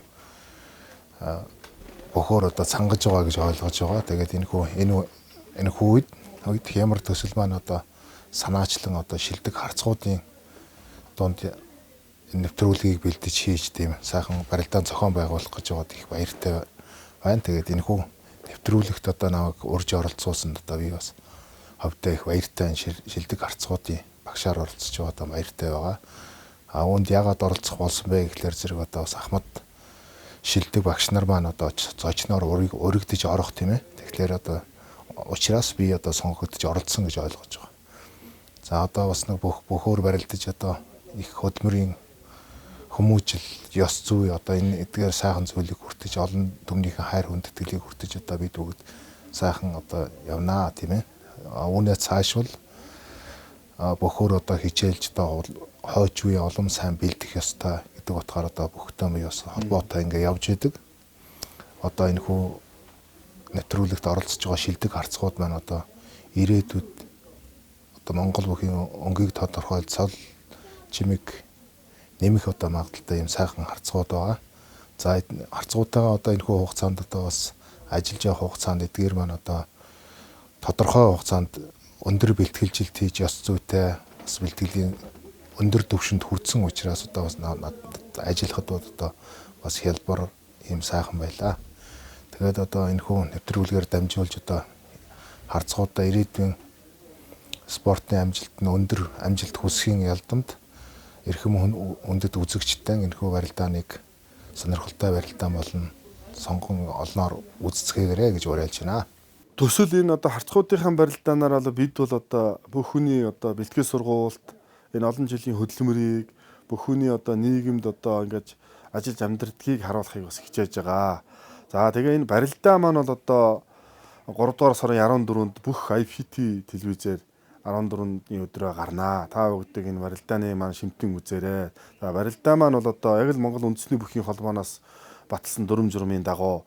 бөхөөр одоо цангаж байгаа гэж ойлгож байгаа. Тэгээд энэ хүү үед хямар төсөл маань одоо санаачлан одоо шилдэг харцгуудын дунд нэвтрүүлгийг бэлдэж хийж тийм сайхан барилдаан зохион байгуулах гэж байгаад их баяртай байна. Тэгээд энэ хүү нэвтрүүлэгт одоо намайг урьж оролцуулсанд одоо би бас ховдоо их баяртай шилдэг харцгуудын багшаар оролцож байгаа одоо баяртай байгаа. А үүнд яагаад оролцох болсон бэ гэхлээр зэрэг одоо бас Ахмад шилдэг багш нар маань одоо зочноор уригдэж орох тийм ээ. Тэгэхээр одоо учраас би одоо сонгогдож оролцсон гэж ойлгож байгаа. За одоо бас нэг бөхөөр барилдаж одоо их хөдөлмөрийн хүмүүжил, ёс зүй одоо энэ эдгээр сайхан зүйлийг хүртэж олон түмнийхэн хайр хүндэтгэлийг хүртэж одоо бид бүгд сайхан одоо явнаа тийм ээ. Үүнээ цаашвал бөхөөр одоо хичээлж одоо хойч үе улам сайн бэлдэх ёстой гэдэг утгаар одоо бүхтэй би бас холбоотой ингээ явж идэг. Одоо энэ хүү нэвтрүүлэгт оролцож байгаа шилдэг харцгууд маань одоо ирээдүйд одоо Монгол бүхийн өнгийг тодорхойлж цол чимэг нэмэх одоо магадлалтай юм сайхан харцгууд байгаа. За харцгуудтайгаа одоо энэхүү хугацаанд одоо бас ажиллаж явах хугацаанд эдгээр маань одоо тодорхой хугацаанд өндөр бэлтгэлжилт хийж ёс зүйтэй бас бэлтгэлийн өндөр түвшинд хүрсэн учраас одоо бас ажиллахад бол одоо бас хялбар юм сайхан байлаа. Тэгээд одоо энэхүү нэвтрүүлгээр дамжуулж одоо харцгуудаа ирээдүйн спортын амжилт нь өндөр амжилт хүсхийн ялдамд эрхэм хүндэт үзэгчтэй энэхүү барилдааныг сонирхолтой барилдаан болно сонгон олноор үздэцгээгээрэй гэж уриалж байна. Төсөл энэ одоо харцгуудынхаа барилдаанаар бол бид бол одоо бүх хүний одоо бэлтгэл сургуульд энэ олон жилийн хөдөлмөрийг бүх хүний одоо нийгэмд одоо ингэж ажиллаж амьдрдгийг харуулахыг бас хичээж байгаа. За тэгээ энэ барилдаа маань бол одоо 3 дугаар сарын 14-нд бүх IPT телевизээр 14-ний өдрөө гарнаа. Та бүгдийг энэ барилдааны маань шимтэн үзээрэй. За барилдаа маань бол одоо яг л Монгол үндэсний бүхийн холбооноос баталсан дүрэм журмын дагуу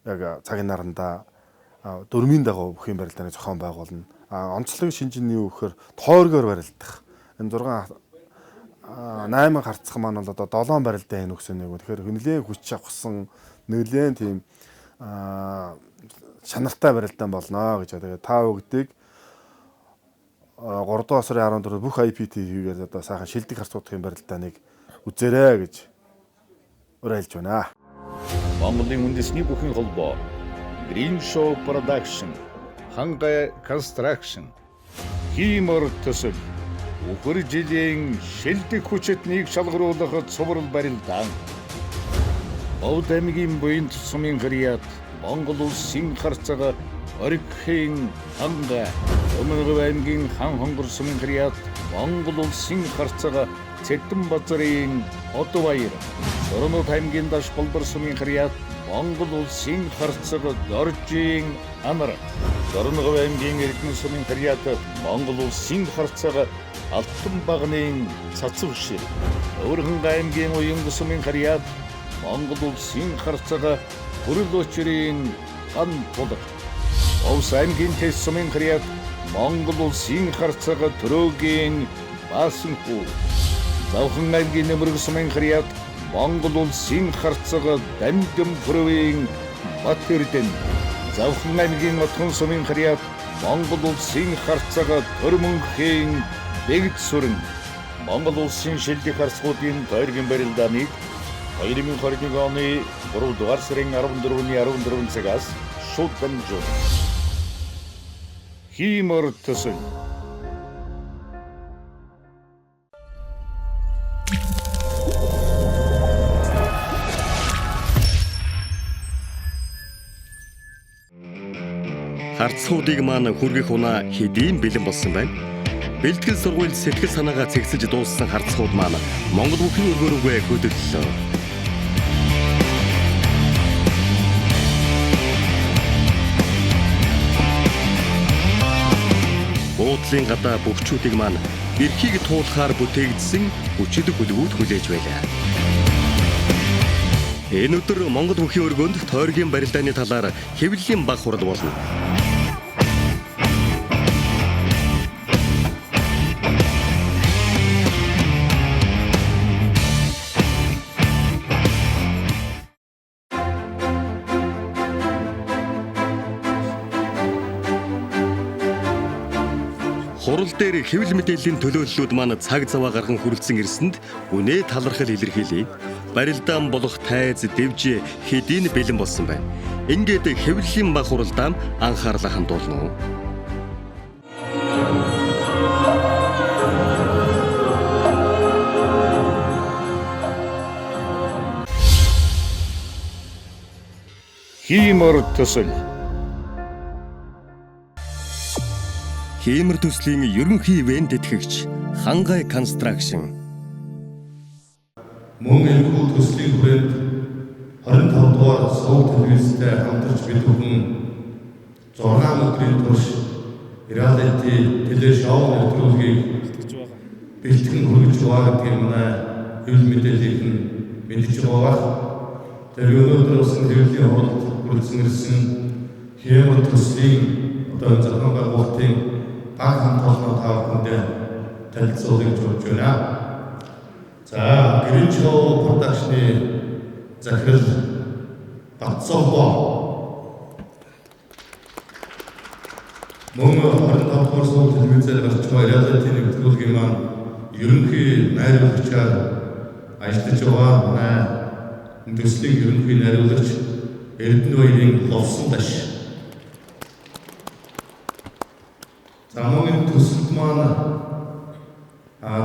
яг цагийн нарандаа дүрмийн дагуу бүхийн барилдааныг зохион байгуулна. Онцлог шинж нь юу гэхээр тойргоор барилдах. Энэ 6 8 харцах маань бол одоо 7 барилдаа хийнэ гэсэн нэг. Тэгэхээр нэлээд хүч авахсан нэлээд тийм чанартай барилдаан болно гэж. Тэгээд та бүгдийг 3 дугаар сарын 14-нд бүх IPT хийгээд одоо сайхан шилдэг харцуудын барилдааныг үзээрэй гэж уриалж байна. Монголын үндэсний бүхийн холбоо Green Show Production, Хангай Construction, Хиймор төсөл, үхэр жилийн шилдэг хүчэтнийг шалгаруулах цуврал барилдаан. Бовд аймгийн буян сумын харьяат Монгол улсын харцага Оргихийн хангай, Өмнөг аймгийн хан хонгор сумын харьяат Монгол улсын харцага Цэдэн базарын Одваяр, Сорнод аймгийн Даш болбор сумын харьяат Монгол улсын харцаг Доржийн Анар, Дорногов аймгийн Эрдэнэ сумын харьяат Монгол улсын харцаг Алтан багны Цацав шир, Өвөрхөн аймгийн Уянг сумын харьяат Монгол улсын харцаг Хүрэл очрын Ган тулга, Овс аймгийн Тэс сумын харьяат Монгол улсын харцаг Төрөөгийн Баасанхүү, Завхан аймгийн Нэмэрэг сумын харьяат Монгол улсын харцаг Дамдам Пүрвийн Бат Эрдэнэ, Завхан аймгийн Отгон сумын харьяат Монгол улсын харцаг Төрмөнхийн Бэгд сүрэн. Монгол улсын шилдэг харцгуудын тойргийн барилдааныг 2021 оны 3 дугаар сарын 14-ний 14 цагаас шууд дамжуулна. Хиймор төсөл. Харцгуудыг маань хүргэх унаа хэдийн бэлэн болсон байна. Бэлтгэл сургууль сэтгэл санаагаа цэгцэлж дууссан харцгууд маань Монгол бүхийн өргөө рүүгээ хөдөллөө. Буудлын гадаа бөхчүүдийг маань эрхийг туулахаар бүтээгдсэн хүчит хөлгүүд хүлээж байлаа. Энэ өдөр Монгол бүхийн өргөөнд тойргийн барилдааны талаар хэвлэлийн баг хурал болно. Хурал дээр хэвлэл мэдээллийн төлөөллүүд маань цаг зав гарган хүрэлцэн ирсэнд үнэ талархал илэрхийлье. Барилдаан болох тайз, дэвжээ хэдийн бэлэн болсон байна. Ингээд хэвлэлийн баг хуралдаан анхаарлаа хандуулна уу? Хиймор төсөл. Хиймор төслийн ерөнхий ивээн тэтгэгч Хангай Construction. Мөн энэхүү төслийн хүрээнд 25 дугаар сувг телевизтэй хамтарч бид бүхэн 6 өдрийн турш реалити телешоу нэвтрүүлгийг бэлтгэн хүргэж байгаа гэдгийг манай хэвлэл мэдээллийнх нь мэдж байгаа. Тэр өнөөдөр бас хэвлэлийн хуралд хүрэлцэн ирсэн Хиймор төслийн одоо зохион байгуулалтын баг хамт олноо та бүхэндээ танилцуулъя гэж бодож байна. За, Green Show Production-ы захирал Батцолбоо. Мөн 25 дугаар сууг телевизээр гарч байгаа reality нэвтрүүлгийн маань ерөнхий найруулагчаар ажиллаж байгаа манай төслийн ерөнхий найруулагч Эрдэнэбаярын Ловсон Даш. За, мөн энэ төсөлд маань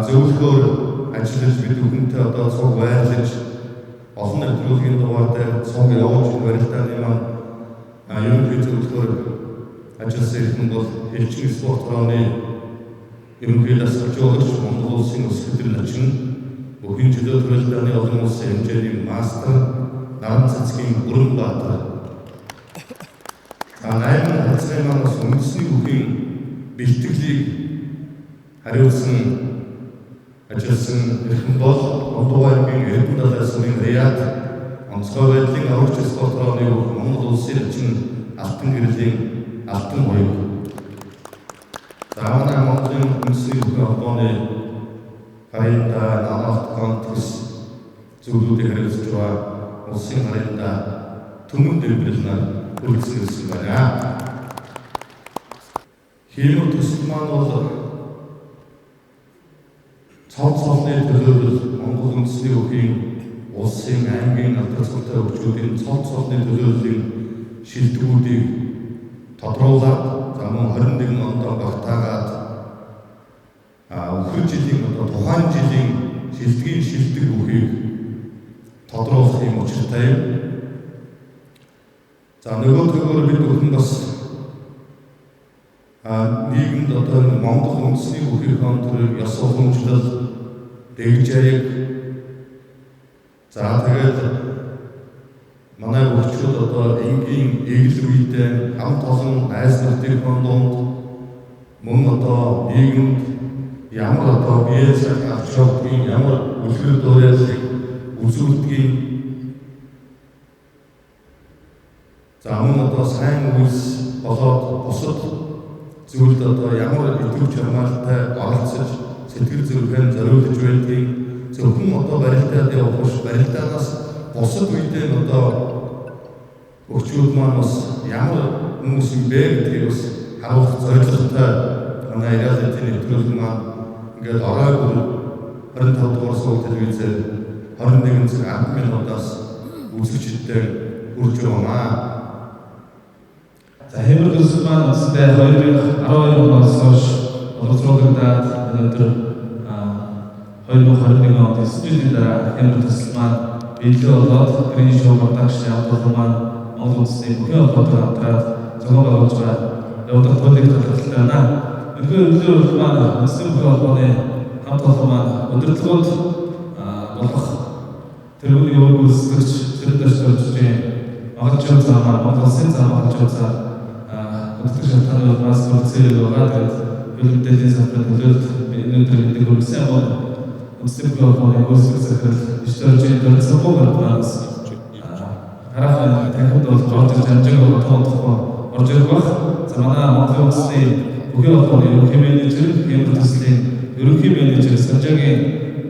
зөвлөхөөр ажиллаж бид бүхэнтэй одоо цуг байрлаж олон нэвтрүүлгийн дугаар дээр цуг явуулж барилдааны маань ерөнхий зөвлөхөөр ажилласан эрхэм бол Элчин спорт хорооны ерөнхий дасгалжуулагч Монгол улсын өсгөдөр начин бүхэн чөлөө барилдааны олон улсын хэмжээний мастер Наран цэцгийн Бүрэн Баатар. За, 8 хацрын маань бас үндэсний бүхийн бэлтгэлийг хариуцсан ажилласан эрхэм бол Монгол аймгийн Эрдэнэ далай сумын Риад онцгой байдлын аврагч спорт хорооны Монгол улсын начин Алтан гэрлийн Алтан хоёр. За, манай Монголын үндэсний бүхэн холбооны харинда намалт контекст зөвлөлүүдийг хариуцж байгаа улсын харинда Түмэн Дэмбэрэл нар хүргэсэн гэсэн байна. Хиймэл төсөл маань бол цов цолны төлөөлөл Монгол үндэсний бүхийн улсын аймгийн алдар цолтой хөгжүүдийн цов цолны төлөөллийн шилдэгүүдийг тодруулаад, за мөн 21 онд багтаагаад өхөр жилийн одоо тухайн жилийн шилдгийн шилдэг бүхийг тодруулах юм учиртай юм. За, нөгөөдгөөр бид бүхэн бас нийгэмд одоо энэ Монгол үндэсний бүхийнхээ төрийг ёс уламжлал, дэгж аяг, за тэгээд манай хөгжүүд одоо энгийн эгэл үедээ хамт олон найз нөхдийнхөө дунд мөн одоо нийгэмд ямар одоо бие сайхан авч явдгийг, ямар үлгэр дуурайлыг үзүүлдгийг, за мөн одоо сайн үйлс болоод бусад зүйлд одоо ямар идэвх чармаалтай оролцож сэтгэл зүрхэн зориулж байдгийг, зөвхөн одоо барилдаад явах биш, барилдаанаас бусад үедээ одоо хөгжүүд маань бас ямар хүмүүс юм бэ гэдгийг бас харуулах зорилготой манай reality нэвтрүүлэг маань ингээд оройг 25 дугаар сууг телевизээр 21 цаг 10 минутаас үзэгчдэд хүрж байгаамаа. За, хиймэл төсөл маань үндсэндээ 2012 оноос хойш боловсруулагдаад өнөөдөр 2021 онд 9 жилийн дараа хиймэл төсөл маань биелэл болоод Green Show Production хамт маань Монгол үндэсний бүхэн холбоотойгоо хамтраад зохион байгуулж байгаа явдаг туйлыг талархалтай байна. Энэхүү хөдөлмөр маань үндэсний бүхэн холбооны хамт олон маань удирдлагууд болох тэргүүний өвөг үйлчлэгч Цэрэн дэш дөржийн Магалжуу зам маань Монгол улсын зам Магалжуу зам удирдах шалтгааны улмаас хүрэлцэн байгаа. Тэгээд хууль мэдээллийн салбарын төлөөлөлт өнөөдөр энд хүргэсэн бол үндэсний бүхэн холбооны үйлчлэг захирал Иш дөржийн Дөрцөнгөө манаас хараахан танхимд бол орж ирж амжаагүй тоохгүй орж ирэх байх. За, манай Монголын үндэсний бүхэн холбооны ерөнхий менежер, хиймэл төслийн ерөнхий менежер Санжаагийн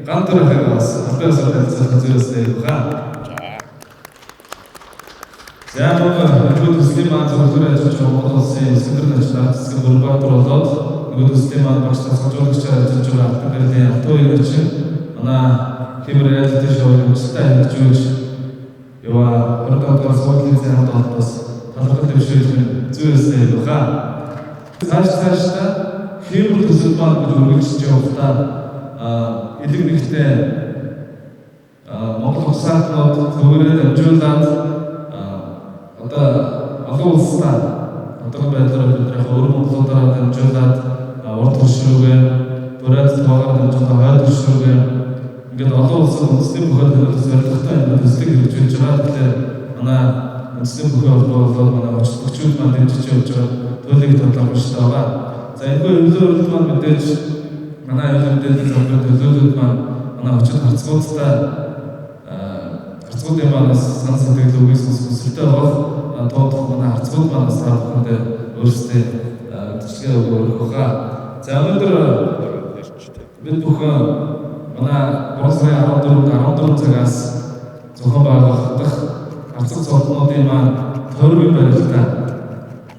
Гантар хагаас албан ёсоор танилцуулах зүйлсээ байна. За, мөн нөгөө төслийн маань зөвлөгөөр ажиллаж байгаа Монгол улсын Өсгөндөр ажлаар засгийн Бүрэнбаатар болоод нөгөө төслийн маань багш дасгалжуулагчаар ажиллаж байгаа Алтан гэрлийн Алтан үеийн чинь манай хиймэл reality show-г хүчтэй хэрэгжүүлж яваа 25 дугаар суудлын хамт олдоос талархал дэвшүүлэх нь зүй ёстой байна. Цааш цаашдаа хиймэл төсөл маань гэж үргэлжлэж явахдаа элэг нэгтэй Монгол угсаатнууд төгөөрөө дамжуулаад одоо олон улстай одоогийн байдлаар бид нар өвөр монголуудаараа дамжуулаад урд турш рүүгээ, Бурайд тоогоор дамжуулаад хойд турш рүүгээ ингээд олон улсад үндэсний бүхэн төлөөлөх зорилготой энэ төслийг хэрэгжүүлж байгаа. Тэгэхээр манай үндэсний бүхэн холбоо болоод манай хүчрхэгчүүд маань дэмжиж явж байгаа туйлыг тодорхойлж байгаа. За, энэхүү эвлэл маань мэдээж манай хэвлэл мэдээллийн салбарын төлөөлөлд маань манай хүчит харцгуудтай харцгуудын маань бас санал сэтгэл үгийг сонсох хүсэлтэй байх. Тоодог манай харцгууд маань бас та бүхэндээ өөрсдийн үйлчилгээ өгөх байгаа. За, өнөөдөр бид бүхэн Манай 3 сарын 14-нд 14 цагаас зохион байгуулагдах харцаг цолтнуудын маань тойргийн барилдаа.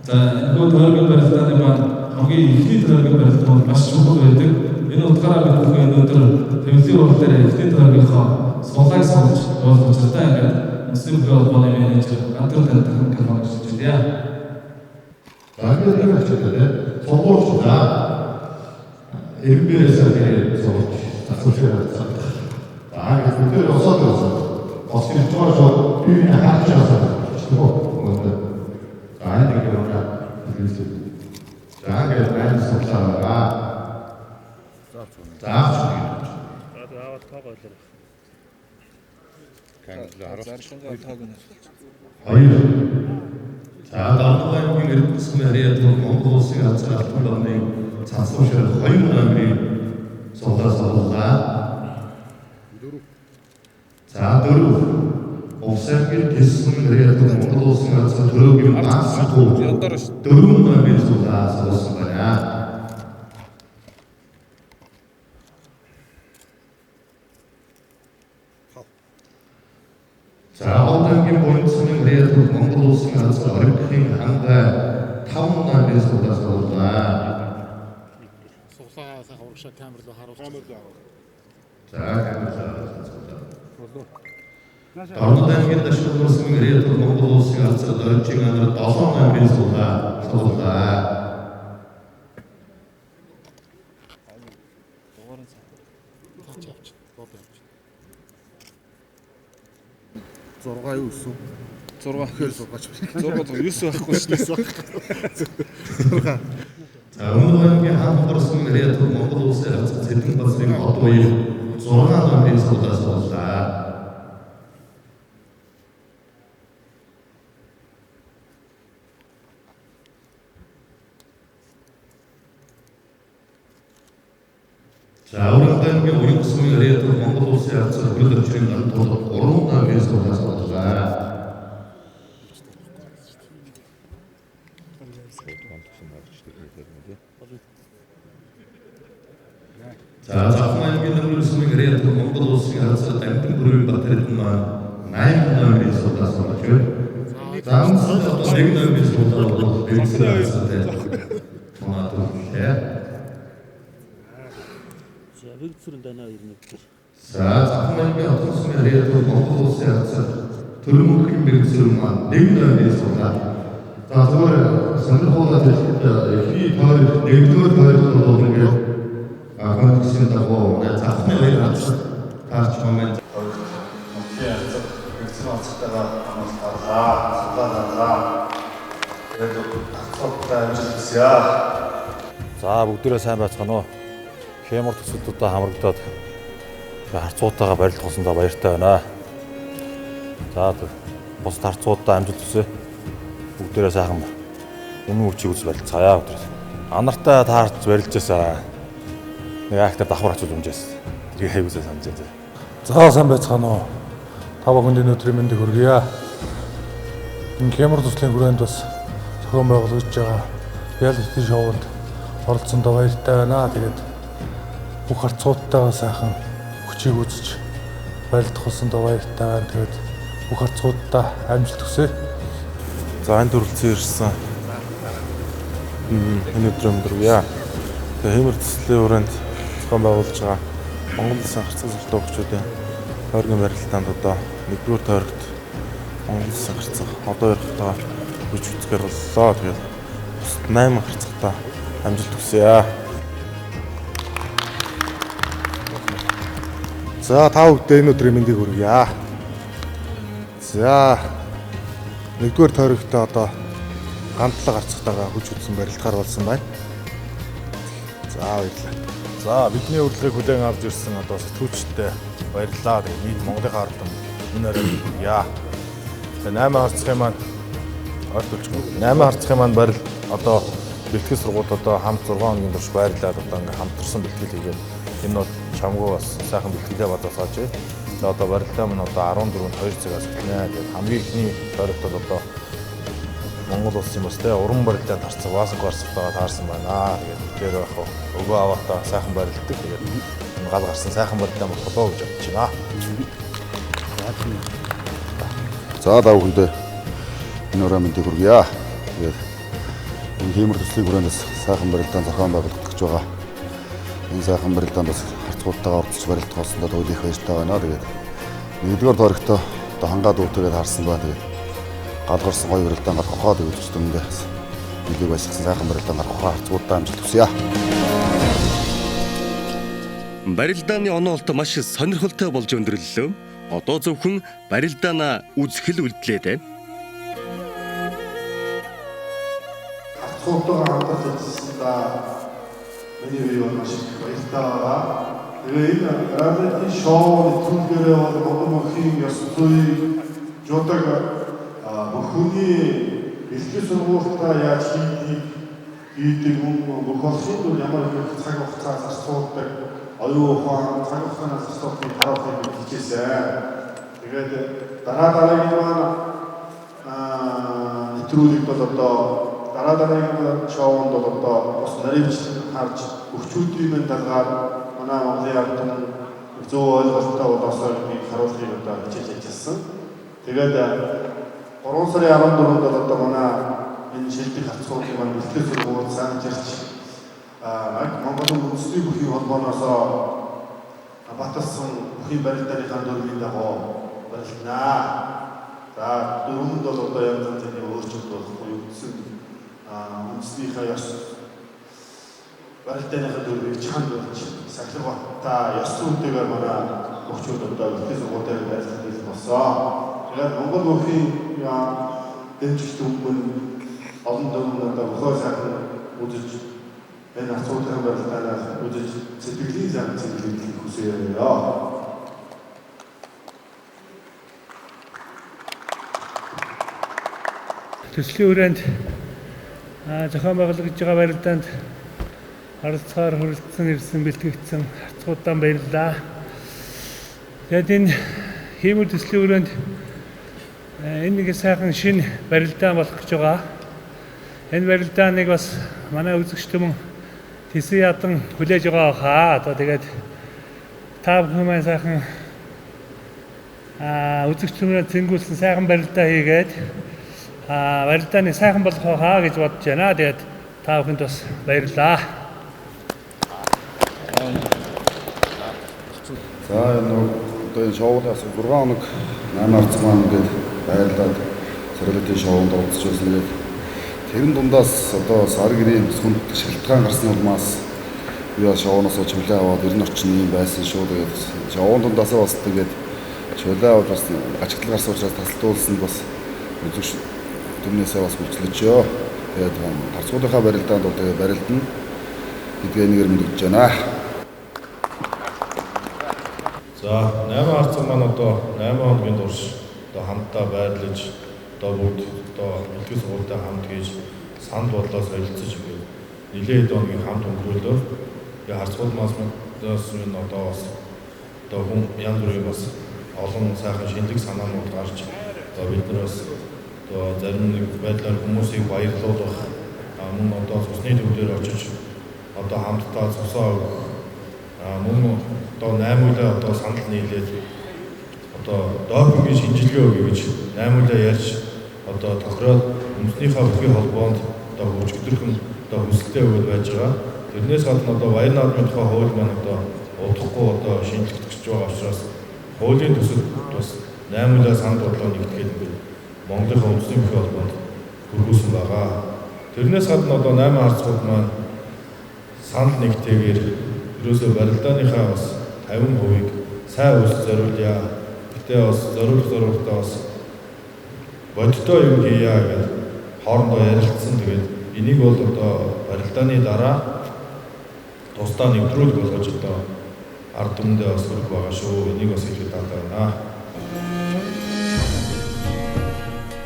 За энэхүү тойргийн барилдааны маань хамгийн эхний тойргийн барилдаа бол маш чухал байдаг. Энэ утгаараа бид бүхэн энэ өдөр тэмдэглэлийн урал дээр эхний тойргийнхоо суллааг суулж явуулах учиртай ингээд Муслим бүхий холбооны менежер Гантар Тантхан компани гэж хэлье. За ингээд юу ачаад те сургууль за MBS-ийн сургууль засварч байгаа. За ингээд бид нэр осоод байсан. Ос ирж байгаа шууд би энэ харж байгаа тийм үү? За энэ нэг юм аа. За ингээд сайн суглаа байгаа. За авч нэг. За аваад тоог ойлоо. Зарлангаа тоог нь. Хоёр. За Далдуу аймгийн Эрдэнэ сумын харьяат Монгол улсын газар алтан домны цансуу шир 2 номерын суулаа суулаа. За дөрөв. Увс аймгийн Тэс сумын харьяат Монгол улсын газар төрөөгийн баасан дөрөв номерын суулаа суулсан байна. За одоогийн буян сумын харьяат Монгол улсын газар оргихийн хангай 5 номерын суулаа суулаа. Суглаа сайхан урагшаа камер руу харуулж. За камер руу харуулж. Дорнод аймгийн Дашгуур сумын харьяат Монгол улсын газар доржийн анар 7 номерын суулаа суулаа. Цаач явчих. Бод явчих. 6 юу өсөв? 6. Тэгэхээр 6 ч. 6 9 байхгүй шүү дээ. 6. За Өмнөд аймгийн хан хонгор сумын харьяат Монгол улсын газар Цэдэн газрын хот буюу 6 номерын суулаа суулаа. За Өрөнд аймгийн Уян сумын харьяат Монгол улсын газар хөрөл өчрийн гантууд 3 номерын суулаа суулаа. За Завхан аймгийн Нөмөр сумын харьяат Монгол улсын газар Дамдин бүрийн Батэрдэн маань 8 номерын суулаа суулж байна. За үндсэндээ одоо 1 номерын суулаа бол бэлтгэл газартай. Манай төлөвлөлээ. За бэгцэрэн дана 91 дээр. За Завхан аймгийн Хотон сумын харьяат Монгол улсын газар Төрөмөнхийн бэлтгэл маань 1 номерын суулаа. За зүгээр сонирхолтой хэлэхэд эхний тойрог, нэгдүгээр тойрогт бол ингээд контекстын дагуу завхны хоёр газар таарч момент Монголын газар бэлтгэл онцтойгоо амлалт гарлаа, суглаа гарлаа. Тэгээд хацуудтай амжилт хүсье. За бүгдээрээ сайн байцгаана уу. Хямар төсөлтүүдээ хамрагдаад харцуудтайгаа барилдах баяртай байна. За бусад харцуудаа амжилт хүсье. Бүгдээрээ сайхан өмнө хүчийг үз барилцгаая өдрөө. Анартай таарч барилж байсан. Нэг актер давхар очиж өмжээс. Тэрийг аягүй санаж байна. За сайн байцгаана уу. Та бүхэнд энэ өдрийн мэндийг хүргье. Энэ хямар төслийн хүрээнд бас зохион байгуулагдж байгаа реалити шоунд оролцсондоо баяртай байна. Тэгээд бүх харцуудтайгаа сайхан хүчийг үзэж барилдах болсондоо баяртай байна. Тэгээд бүх харцуудаа амжилт хүсье. За энэ төрөлцөн ирсэн. Энэ өдрөө өдрөе. Тэгээ хэмэр төслийн хүрээнд зохион байгуулж байгаа Монгол улсын харцаг суртал хөгжүүдийн тойргийн барилдаанд одоо нэгдүгээр тойрогт Монгол улсын харцаг одоо ярихтаа хүч үзгээр боллоо. Тэгээд бусад 8 харцагтаа амжилт хүсье. За та бүхэндээ энэ өдрийн мэндийг хүргье. За нэгдүгээр тойрогтоо одоо гантлаг гарцагтайгаа хүч үзсэн барилдахаар болсон байна. За баярлалаа. За бидний урилгыг хүлээн авч ирсэн одоо сэтгүүлчдэд баярлалаа. Тэгээд нийт Монголын ард түмэн энэ оройн хүргье. Тэгээд 8 харцгийн маань ойртуулчихгүй. 8 харцгийн маань барил одоо бэлтгэл сургуульд одоо хамт 6 хоногийн турш байрлаад одоо ингээм хамтарсан бэлтгэл хийгээд энэ бол чамгүй бас сайхан бэлтгэлээ базаасааж байна. Тэгээд одоо барилдаа минь одоо 14-нд 2 цагаас эхэлнэ. Тэгээд хамгийн эхний тойрогт бол одоо Монгол улсын бас те уран барилдаанд харцаг Ваасан Корсовтойгоо таарсан байна. Тэгээд тэр яг өгөө аваатаа сайхан барилддаг. Тэгээд юм гал гарсан сайхан барилдаан болох болоо гэж бодож байна. За та бүхэндээ энэ орой мэндийг хүргье. Тэгээд энэ хиймэр төслийн хүрээнд бас сайхан барилдаан зохион байгуулагдаж байгаа. Энэ сайхан барилдаанд бас харцгуултайгаа оролцож барилдах болсондоо туйл их баяртай байна. Тэгээд нэгдүгээр тойрогтоо одоо хангаа дүүтэйгээд харсан ба тэгээд гал гарсан гоё барилдаан гарах хаа тэгээд өчтөндөө нэлээд баясгсан сайхан барилдаан гарах хаа харцгуултаа амжилт хүсье. Барилдааны оноолт маш сонирхолтой болж өндөрлөлөө. Одоо зөвхөн барилдаанаа үзэх л үлдлээ дээ. Харцгуултайгаа хамтарч ажилласандаа миний бие бол маш их баяртай байгаа. Тэгээ энэ реалити шоу нэвтрүүлгээрээ бол Монгол мөнхийн ёс зүйн жудаг бүх хүний бэлтгэл сургуультаа яаж хийдгийг хийдэг мөн бүх улсын тул ямар их цаг хугацаа зарцуулдаг оюун ухаан цаг хугацааны зарцуулалтыг харуулахыг бид хичээсэн. Тэгээд дараа дараагийн маань нэвтрүүлэг бол одоо дараа дараагийн шоунд бол одоо бас нарийнчлан харж өвчүүдийн мэн дагаар манай Монголын ард түмэн зөв ойлголттой болоосоо гэдгийг харуулахыг одоо хичээж ажилласан. Тэгээд 3 сарын 14-нд бол одоо манай энэ шилдэг харцгуулын маань бэлтгэл сургууль санжирч Монголын үндэсний бүхий холбооноос баталсан бүхий барилдааныхаа дөрвийн дагуу барилнаа. За дөрвөнд бол одоо янз янзын өөрчлөлт болохгүй үндсэн үндэснийхээ ёс барилдааныхаа дөрвийг чанд болж сахилга баттай ёс зүйтэйгээр манай хөгжүүд одоо бэлтгэл сургуулиар барилдах бэлэн болсон. Тэгээд Монгол бүхийн дэмжигч хүмүүс олон дүн одоо бохоо сайхан үзэж энэ асуудлын барилдаанаас үзэж сэтгэлийн зан цэнгэлийг хүсье. Төслийн хүрээнд зохион байгуулагдж байгаа барилдаанд оролцохоор хүрэлцэн ирсэн бэлтгэгдсэн харцгуудаан баярлалаа. Тэгээд энэ хиймэл төслийн хүрээнд энэ нэг сайхан шинэ барилдаан болох гэж байгаа. Энэ барилдааныг бас манай үзэгч түмэн тэсэн ядан хүлээж байгаа хаа. Одоо тэгээд та бүхэн маань сайхан үзэгч түмнээ цэнгүүлсэн сайхан барилдаа хийгээд барилдааны сайхан болох хаа гэж бодож байна. Тэгээд та бүхэнд бас баярлалаа. За энэ одоо энэ шоугаас 6 хоног 8 арц маань ингээд байрлаад сорилтын шоунд оролцож байсан. Тэгээд тэрэн дундаас одоо сар гэрийн хүнд шалтгаан гарсан улмаас би бас шоуноос чөлөө аваад 90 орчим юм байсан шүү. Тэгээд шоун дундаас бас тэгээд чөлөө аваад бас гачигдал гарсан учраас тасалдуулсан бас үзэгч түмнээсээ бас үйлчлэжөө. Тэгээд харцгуулынхаа барилдаанд бол тэгээд барилдана гэдгээ нэгээр мэдгэж байна. За 8 харцаг маань одоо 8 хоногийн турш одоо хамтдаа байрлаж одоо бүгд одоо бэлтгэл сургуультай хамт хийж санал бодлоо солилцож ингээд нэлээд хэд хоногийн хамт өнгөрөөлөө. Тэгээ харцгуул маас минь одоо бас одоо хүн янз бүрийн бас олон сайхан шинэлэг санаанууд гарч одоо бид нар бас одоо зарим нэг байдлаар хүмүүсийг баярлуулах мөн одоо цусны төв дээр очиж одоо хамтдаа цусаа өгөх мөн одоо наймуулаа одоо санал нийлээд одоо допингийн шинжилгээ өгье гэж наймуулаа ярьж одоо тохироод үндэснийхээ бүхий холбоонд одоо хөгжигдөрхөн одоо хүсэлтээ өгöd байж байгаа. Тэрнээс гадна одоо баян наадмын тухай хууль маань одоо удахгүй одоо шинжлэгдэж байгаа учраас хуулийн төсөл бас наймуулаа санал бодлоо нэгтгэхэд ингээд Монголынхаа үндэсний бүхий холбоонд хүргүүлсэн байгаа. Тэрнээс гадна одоо 8 харцгууд маань санал нэгтэйгээр ерөөсөө барилдааныхаа бас 50%-ийг сайн үйлс зориулъя. Гэтэ бас зориулах зориултаа бас бодиттой юм хийя гэж хоорондоо ярилцсан. Тэгээд энийг бол одоо барилдааны дараа тусдаа нэвтрүүлэг болгож одоо ард түмэндээ бас хүрэх байгаа шүү. Энийг бас хэлэхэд таатай байна.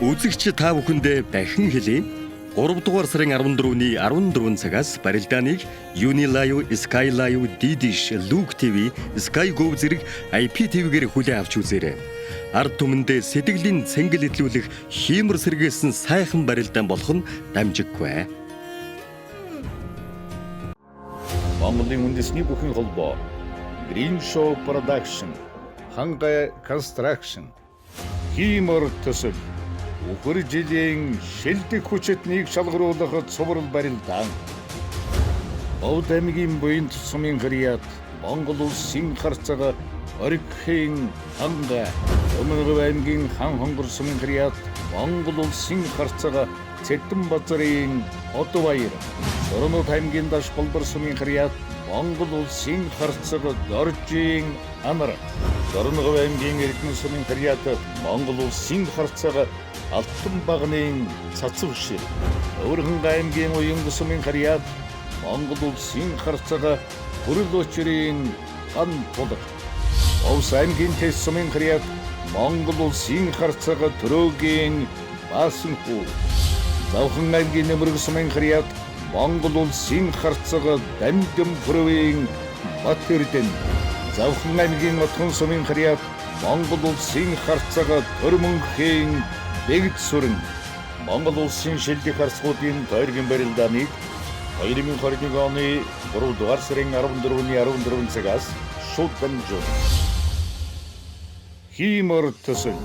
Үзэгч та бүхэндээ дахин хэлье. 3 дугаар сарын 14-ний 14 цагаас барилдааныг Unilive, Skylive, D-Dish, Look TV, SkyGo зэрэг IPTV-гээр хүлээн авч үзээрэй. Ард түмэндээ сэтгэлийн цэнгэл идлүүлэх хиймэр сэргээсэн сайхан барилдаан болох нь дамжиггүй. Монголын үндэсний бүхэн холбоо Green Show Production, Хангай Construction. Хиймор төсөл. Үхэр жилийн шилдэг хүчэтнийг шалгаруулах цуврал барилдаан. Бовд аймгийн буян сумын харьяат Монгол улсын харцага Оргихийн хангай. Өмнөг аймгийн хан хонгор сумын харьяат Монгол улсын харцага Цэдэн базарын Одваяр. Сорнод аймгийн Даш болбор сумын харьяат Монгол улсын харцаг Доржийн Анар. Дорногов аймгийн Эрдэнэ сумын харьяат Монгол улсын харцаг Алтан багны Цацав шир. Өвөрхөн аймгийн Уянг сумын харьяат Монгол улсын харцаг Хүрэл очрын Ган тулга. Овс аймгийн Тэс сумын харьяат Монгол улсын харцаг Төрөөгийн Баасан хүү. Завхан аймгийн Нэмэрэг сумын харьяат Монгол улсын харцаг Дамдам Пүрвийн Бат Эрдэнэ. Завхан аймгийн Отгон сумын харьяат Монгол улсын харцаг Төрмөнхийн Бэгд сүрэн. Монгол улсын шилдэг харцгуудын тойргийн барилдааныг 2021 оны 3 дугаар сарын 14-ний 14 цагаас шууд дамжуулна. Хиймор төсөл.